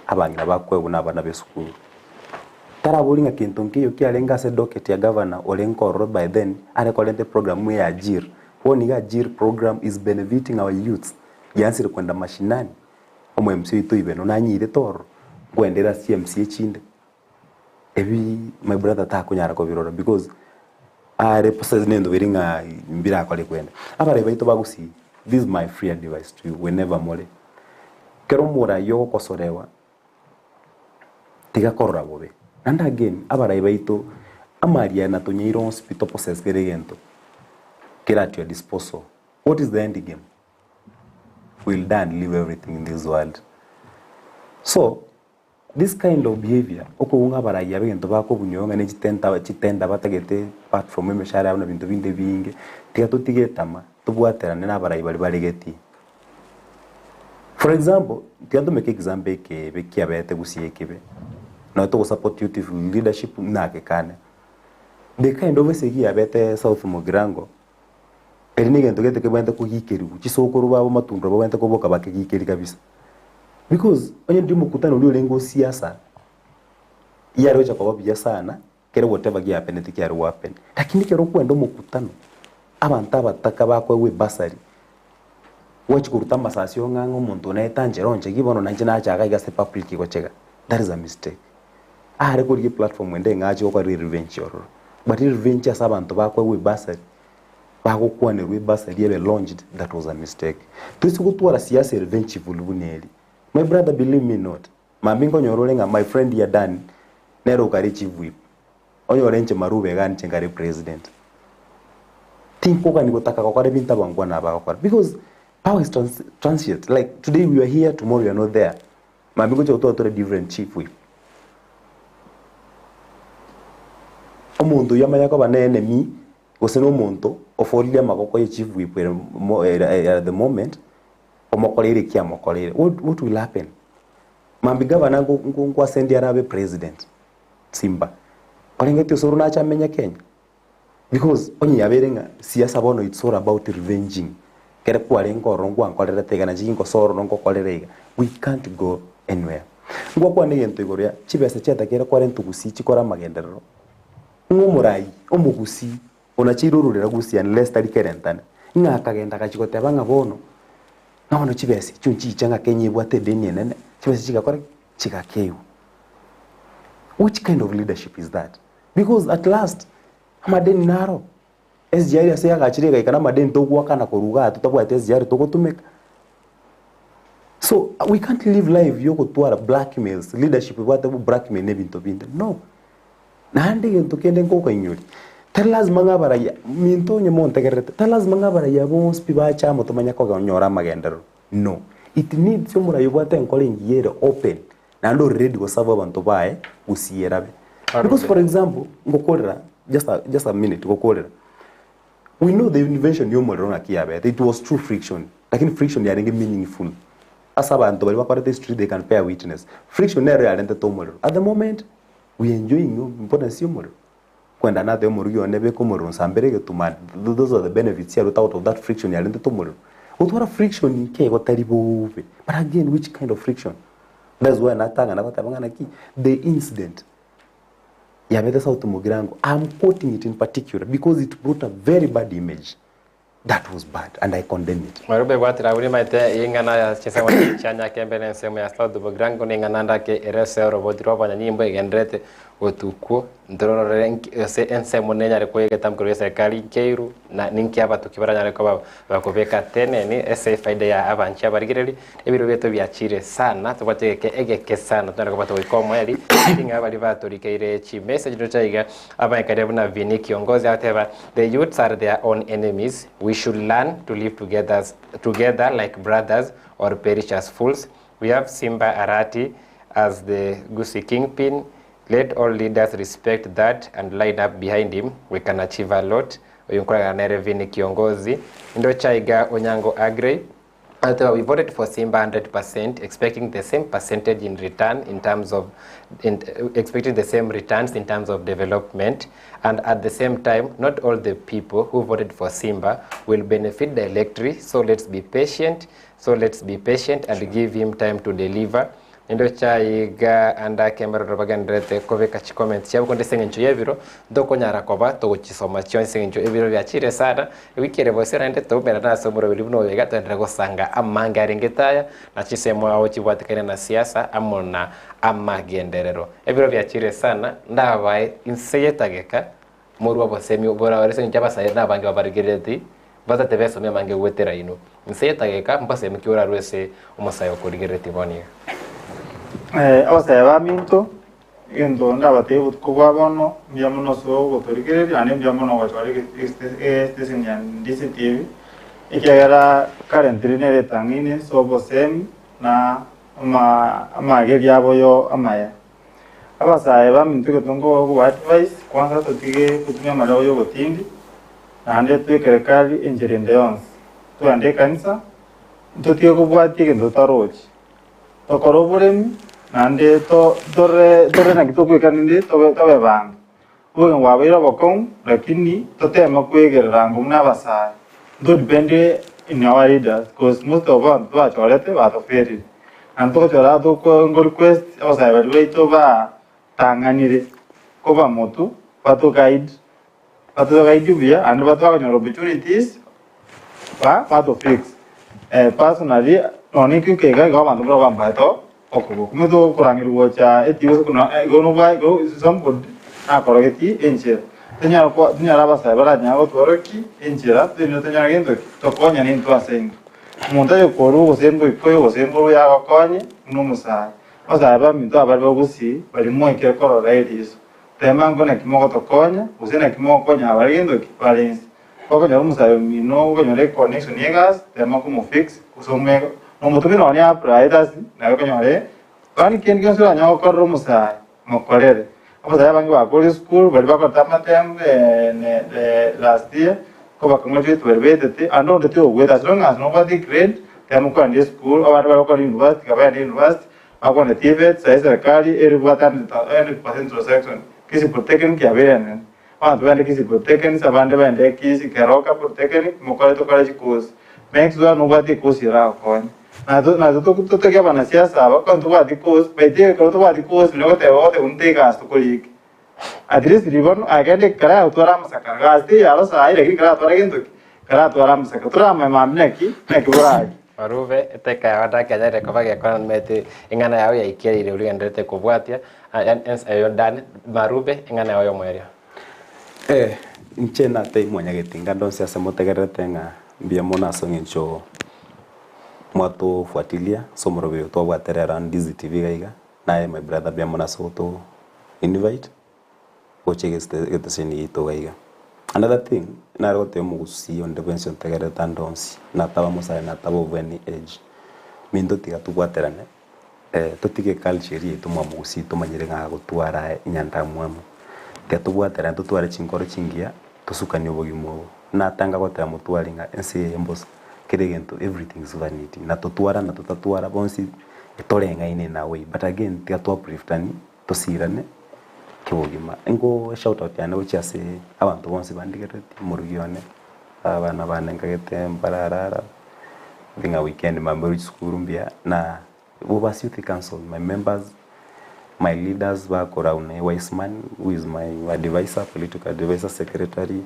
abang'ina bakoegwa na abana b'esukuru. Tarabori ng'a kento nkeiyo kiarenge ase docket ya gavana orenge ororo by then, are korenta eprogram eye ya Ajira. Bono iga Ajira program is benefiting our youths, giansire kwenda mashinani, omo MC oito Ibeno nanyirete ororo, nkoendere ase chi MC echinde. Ebi my brother takonyara kobirora because are possessed nento biri ng'a mbirakore kwenda. Abarai baito ba Gusii, this is my free advice to you whenever more, kero omorai ogokosorewa tiga korora bobe. Naende again abarai baito amari aya natonyeire onsi pi topossess kera egento kere at your disposal, what is the end game? We'll die and leave everything in this world. So This kind of behaviour, okoigwa ng'a abarai aba egento bakobunywa ng'a ne chitenta chitenda batagete apart from emeshahara yabo na binto binde ebinge, tiga totige etama, tobwaterane na abarai baria baregetie. For example, tiga ntomeke example ekeebe kiabete gusii ekebe, nonye togosupport youthful leadership nakekane. The kind of esegi yabete South Mugirango, eri na egento gete kebwenerete kogikerigwa, chisokoro babo matundura babwenerete koboka bakegikeria kabisa. Because onye ndi omokutano oria orenge o siasa, yare gocha koba buya sana, kere whatever giapenete kiare go happen. Lakini ekero okwenda omokutano, abanto abataka bakoegwa ebasari, gwachia koruta amasasi ong'a ng'a omonto one naetanchera onchegi bono nainche nacha iga iga ase public gochega, that is a mistake. Are korigia eplatform ende ng'a ache gokora erevenge ororo, but erevenge ase abanto bakoegwa ebasari, bagokwanerwa ebasari ebe launched, that was a mistake. Toise gotwara siasa ere vengeful buna eri, my brother believe me not, mambia nkonyora ore ng'a my friend here Dan nere okare chief whip, onyore inche Marube iga inche nkare president. Tinkogani gotaka gokora ebinto abangwana aba bagokora because power is trans transient like today we are here tomorrow we are not there. Mambia ngocha gotwara tore different chief whip. Omonto oyio amanye koba ne enemy Gose nomonto oforire amaboko ye chief whip ere mo ere at the moment, omokoreire eki amokoreire, what what will happen? Mambia gavana nko nko nkoascendi arabe president, simba, orengeti osoro nache amenye Kenya? Because onye yabeire ng'a siasa bono it's all about revenging, ekere kwarenge ororo nkwankorerete iga nachi ginkosoa ororo nkokorere iga, we can't go anywhere. Ngwakwana egento igoro ya chibesa chiatakeire korentwa gusii chikore amagenderero. Ng'a omorai omogusii onacheire ororera gusii unless tari kerentane, ng'a akagenda agachia goteba ng'a bono, ng'a bono chibesa echio nchiche ng'a Kenya ebwate edeni enene, chibesa chigakora ki? Chigakeiwa. Which kind of leadership is that? Because at last, amadeni naro, SGR ase yagachire egaika na amadeni togoakana korwa igaa totabwati SGR togotumeka. So we can't live life yogotwara blackmails, leadership ebwate blackmail na ebinto binde, no. Naende egento kende nkokoinyoria, tari lasima ng'a abarayia, minto onye montegererete, tari lasima ng'a abarayia bonsi pi bache amo tomanye konyora amagenderero, no. It needs omorayia obwate enkoro engiya ere open, naende ore ready goserve abanto baye gusii erabe. Because for example, ngokorera, just a, just a minute, ngokorera, we know the invention ya omorero ng'aki yabete, it was through friction, lakini friction yarenge meaningful. Ase abanto baria bakorete history they can bear witness. Friction nero yarentete omorero. At the moment, We enjoying importance y'omorero, kwenda natebe omorugi one beka omorero nsambere egetuma those are the benefits chiarwete out of that friction yarentete omorero. Gotwara friction nkeigo tari bobe, but again which kind of friction? That's why natang'ana goteba ng'a naki the incident yabete South Mugirango, I'm quoting it in particular because it brought a very bad image. That was bad and I condemn it. Marube bwatera buna emaete y'eng'ana ya chinsemo chia Nyakembe na ensemo ya South Mugirango na eng'ana ndake ere ase oroboti rw'abanyanyimbo egendererete botuko ntororore nki ase ensemo nenyare koa egetambo korwa eserikali nkeiru na ninki abatuki baranyare koba bakobeka teneni ase efaida ya abanchi abarigereri ebiro biaito biachire sana tobwate egeke egeke sana tonyare koba togoika omoeri ting'a baria batorikeire chimessage ndoche iga Abaikaria buna Vinny Kiongozi agateba, The youths are their own enemies, we should learn to live together, together like brothers or perish as fools. We have Simba Arati as the Gusii kingpin, let all leaders respect that and line up behind him, we can achieve a lot. Oyo nkoragana nere Vinny Kiongozi. Indoche aiga Onyango Agrey. Agoteba we voted for Simba 100% expecting the same percentage in return in terms of in, expecting the same returns in terms of development and at the same time not all the people who voted for Simba will benefit directly so let's be patient so let's be patient and give him time to deliver Naende chaiga ande ake mbaroro bagendererete kobeka chicomments chiabo konde ase eng'encho y'ebiro ntokonyara koba togochisoma chionsi ase eng'encho ebiro biachire sana, ewiki ere bosio naende toumerane ase omoroberi buna oyo iga toenderere gosanga amange arenge taya na chisemo ao chibwatekaine na siasa amo na amagenderero. Ebiro biachire sana ndabae inse y'etageka morue obosemi borabare ase eng'encho abasae nabange babarigerereti batate besomie amange goetera inwe. Inse y'etageka mbasemi ki orarue ase omosae okorigereretie bono iga? Abasae baminto, egento ndabatebie obotuko bwa bono, mbuya mono ase ogotorigereria, naende mbuya mono gochora estation ya Ndizi TV, ekiagera currently nere etang'aine ase obosemi na amagerio abo yo amaya. Abasae baminto egento nkoba advise, kwanza totige gotumia amariogo ya obotindi, naende twekere kari enchera ende yonsi. Togende ekanisa, ntotige kobwatia egento totarochi. Tokore oboremi, naende to tore tore naki togoika rende tobe tobe banto. Obogima bwabeire obokong'u, lakini toteme kwegerera ng'o buna abasae. Nto depend in our leaders cause most of abanto twachorete batoferire. Naende togochora toko ngo request abasae baria baito batang'anire koba motwe bato guide bato guide buya naende batwakonyora opportunities ba bato fix. Personally nonya ninki iga igo abanto mbaro bambaete okoboko. Omanyete okorangeria gocha etibi gose buna igo nobwaye igo somebody nakorogetie enchera. Tonyara ko tonyara abasae baranyare gotworokia enchera totenene tonyare gento ki? Tokonyane intwe ase intwe. Omonto oyo korwa gose mboikoyo gose mborwe agokonye buna omosae. Abasae baminto abare bagusii baria moikire korora eriso. Tema nko naki mogotokonya gose naki mogokonya abare gento ki? Bare inse. Okonyora omosae omino okonyora econnection ye egasi tema komofix gose omoe nomotomie nonya ne apply egasi naye okonyore yaani kende gionsi oranyare gokorera omosae mokorere. Abasae abange bakorire esukuru baria bakorete amatemu last year ko bakang'achete baria baetete ande onde tiogoeta as long as nobwate egrade tema kogenda esukuru abande bare gokora university tiga bagende university bakwane TVETs aye eserekari eribwate 100% transaction Kisii Polytechnic yabeire enene. Abanto baende Kisii Polytechnic, abande baende Kisii Keroka Polytechnic, mokore tokore chikosi. Make sure nobwate ekosi eragokonye. Nato nato totege abanasiasa aba, ekero tobwati kosi, by the way ekero tobwati kosi nabo ogoteba ogoteba intwe egasi tokorike. At least riria bono agende ekero agotwara amasakara, gasi teiyo aro saii lakini ekero atwara gento ki? Ekero atwara amasakara, toramanye mambia naki, naki borake. Marube, eteka yao ndakanyare koba gekora nimanyete eng'ana yao yaikereire origendererete kobwatia, eyo Dan Marube, eng'ana yao y'omoerio. Eh, inche natebia mwanyageti ngande onsi ase motegererete ng'a mbuya mono ase eng'encho mwatofuatilia ase omorobio oyo twabwate rero ande Ndizi TV iga iga, naye my brother mbuya mono ase ogoto invite gocha egeteseni giaito iga iga. Another thing, nare gotebia omogusii onde bwensi ontegererete ande onsi, nataba omosae nataba of any age, minto tiga tobwaterane. Totige eculture eria yaito mwamogusii tomanyire ng'a gotwara enyandamwamu. Tiga tobwaterane totware chinkoro chingiya tosukanie obogima obo. Natanga goteba motware ng'a ense eye mbosa, kera egento everything is vanity. Na totwara na totatwara bonsi toreng'aine in a way but again tiga to upliftani tosirane kebogima. Nko shout out yane gochia ase abanto bonsi bandigereretie, omorugi one, abana bane nkagete mbararara. Ng'a weekend mambia ore chisukuru mbuya na Bobasi Youth Council my members, my leaders bakora buna Wiseman who is my adviser, political adviser, secretary,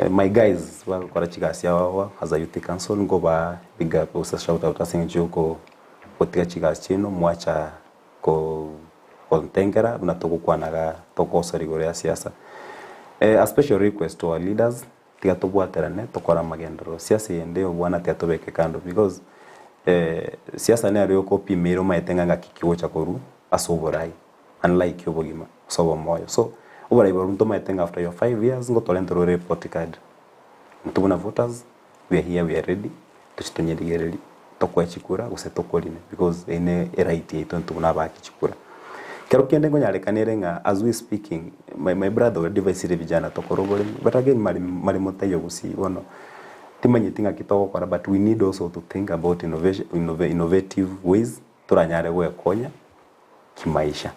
my guys bagokora chigasi abo as a youth council nkobaa big up gose shout out ase eng'encho ya oko gotiga chigasi chiaino mwacha ko gontengera buna togokwanaga togosora igoro ya siasa. A special request to our leaders. Tiga tobwaterane tokore amagenderero. Siasa eyende y'obwana tiga tobeke kando because siasa nero yokopima ere omanyete ng'a ngaki ki ogocha korwa ase oborai unlike obogima gose obomoyo. So oborai borobwo ntomanyete ng'a after your 5 years ngotorente ore report card. Intwe buna voters we are here we are ready toche tonyerigererie tokoe chikura gose tokorine because eyio ne eright yaito intwe buna abaaki chikura. Kero kende nkonyarekana ere ng'a as we speaking my my brother oria advice ire vijana tokore oboremi but again mari marimo taiyo gusii bono. Timanyeti ng'aki togokora but we need also to think about innovation, innovative ways toranyare goekonya kimaisha.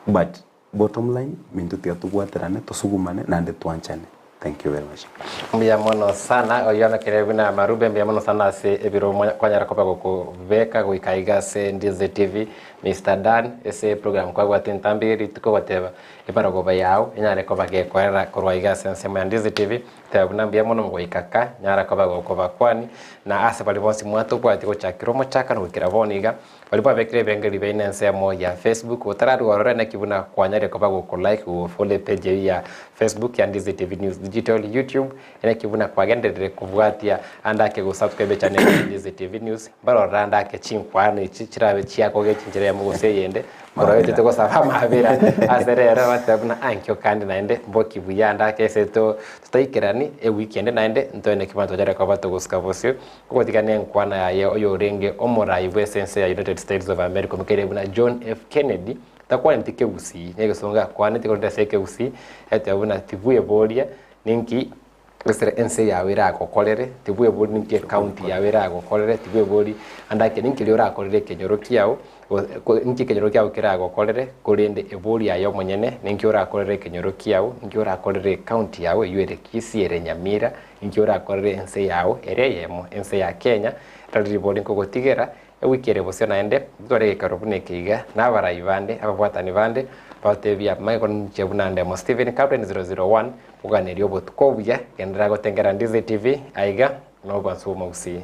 But bottom line, minto tiga tobwaterane, tosugumane naende twanchane. Thank you very much. Mbuya mono sana oyio nokere buna Marube mbuya mono sana ase ebiro kwanyara koba gokobeka goika iga ase Ndizi TV Mister Dan ase program kwabwate entambe ye rituko goteba ebarogoba yao enyare koba gekorera korwa iga ase ensemo ya Ndizi TV teba buna mbuya mono mogoika ka nyara koba gokobakwani na ase baria bonsi mwatobwati gochakera omochakano goikera bono iga Baria babekire ebirengererio biaino ensemo ya Facebook, otararua orore naki buna kwanyarire koba goko like, go follow epage eyio ya Facebook ya Ndizi TV News Digital, YouTube, naki buna kwagendererire kobwatia ande ake go subscribe echannel ya Ndizi TV News, mbarorere ande ake chinkwano echi chirabe chiakogechi enchera eyemo gose eyende, korwa togosaba amabera ase rero bateba buna ankio kandi naende mboki buya ande ake ase to totaikerani ewiki ende naende ntoe naki bono tochare koba togosuka bosio. Ogotiga nenkwana yaye oyorenge omorai bw'esense ya United States of America omokeire buna John F. Kennedy takwaneti kegusii negesongo akwaneti korende ase ekegusii eteba buna tibweboria ninki gose ense yao eragokorere tibwebori ninki ecounty yao eragokorere tibwebori ande ake ninki riria orakorere ekenyoro kiao ninki ekenyoro kiao keragokorere korende ebori aye omonyene ninki orakorere ekenyoro kiao ninki orakorere ecounty yao eywo ere Kisii ere Nyamira Inki orakorere ense yao ere eyemo, ense ya Kenya, tari ribori nkogotigera, ewiki ere bosio naende, ntware egekaro buna eke iga, na abarai bande, ababwatani bande, baotebie amang'ana ninche buna Ndemo Stephen, Captain 001, koganeria obotuko obuya, genderera gotengera Ndizi TV, aiga, nobwansu bw'omogusii.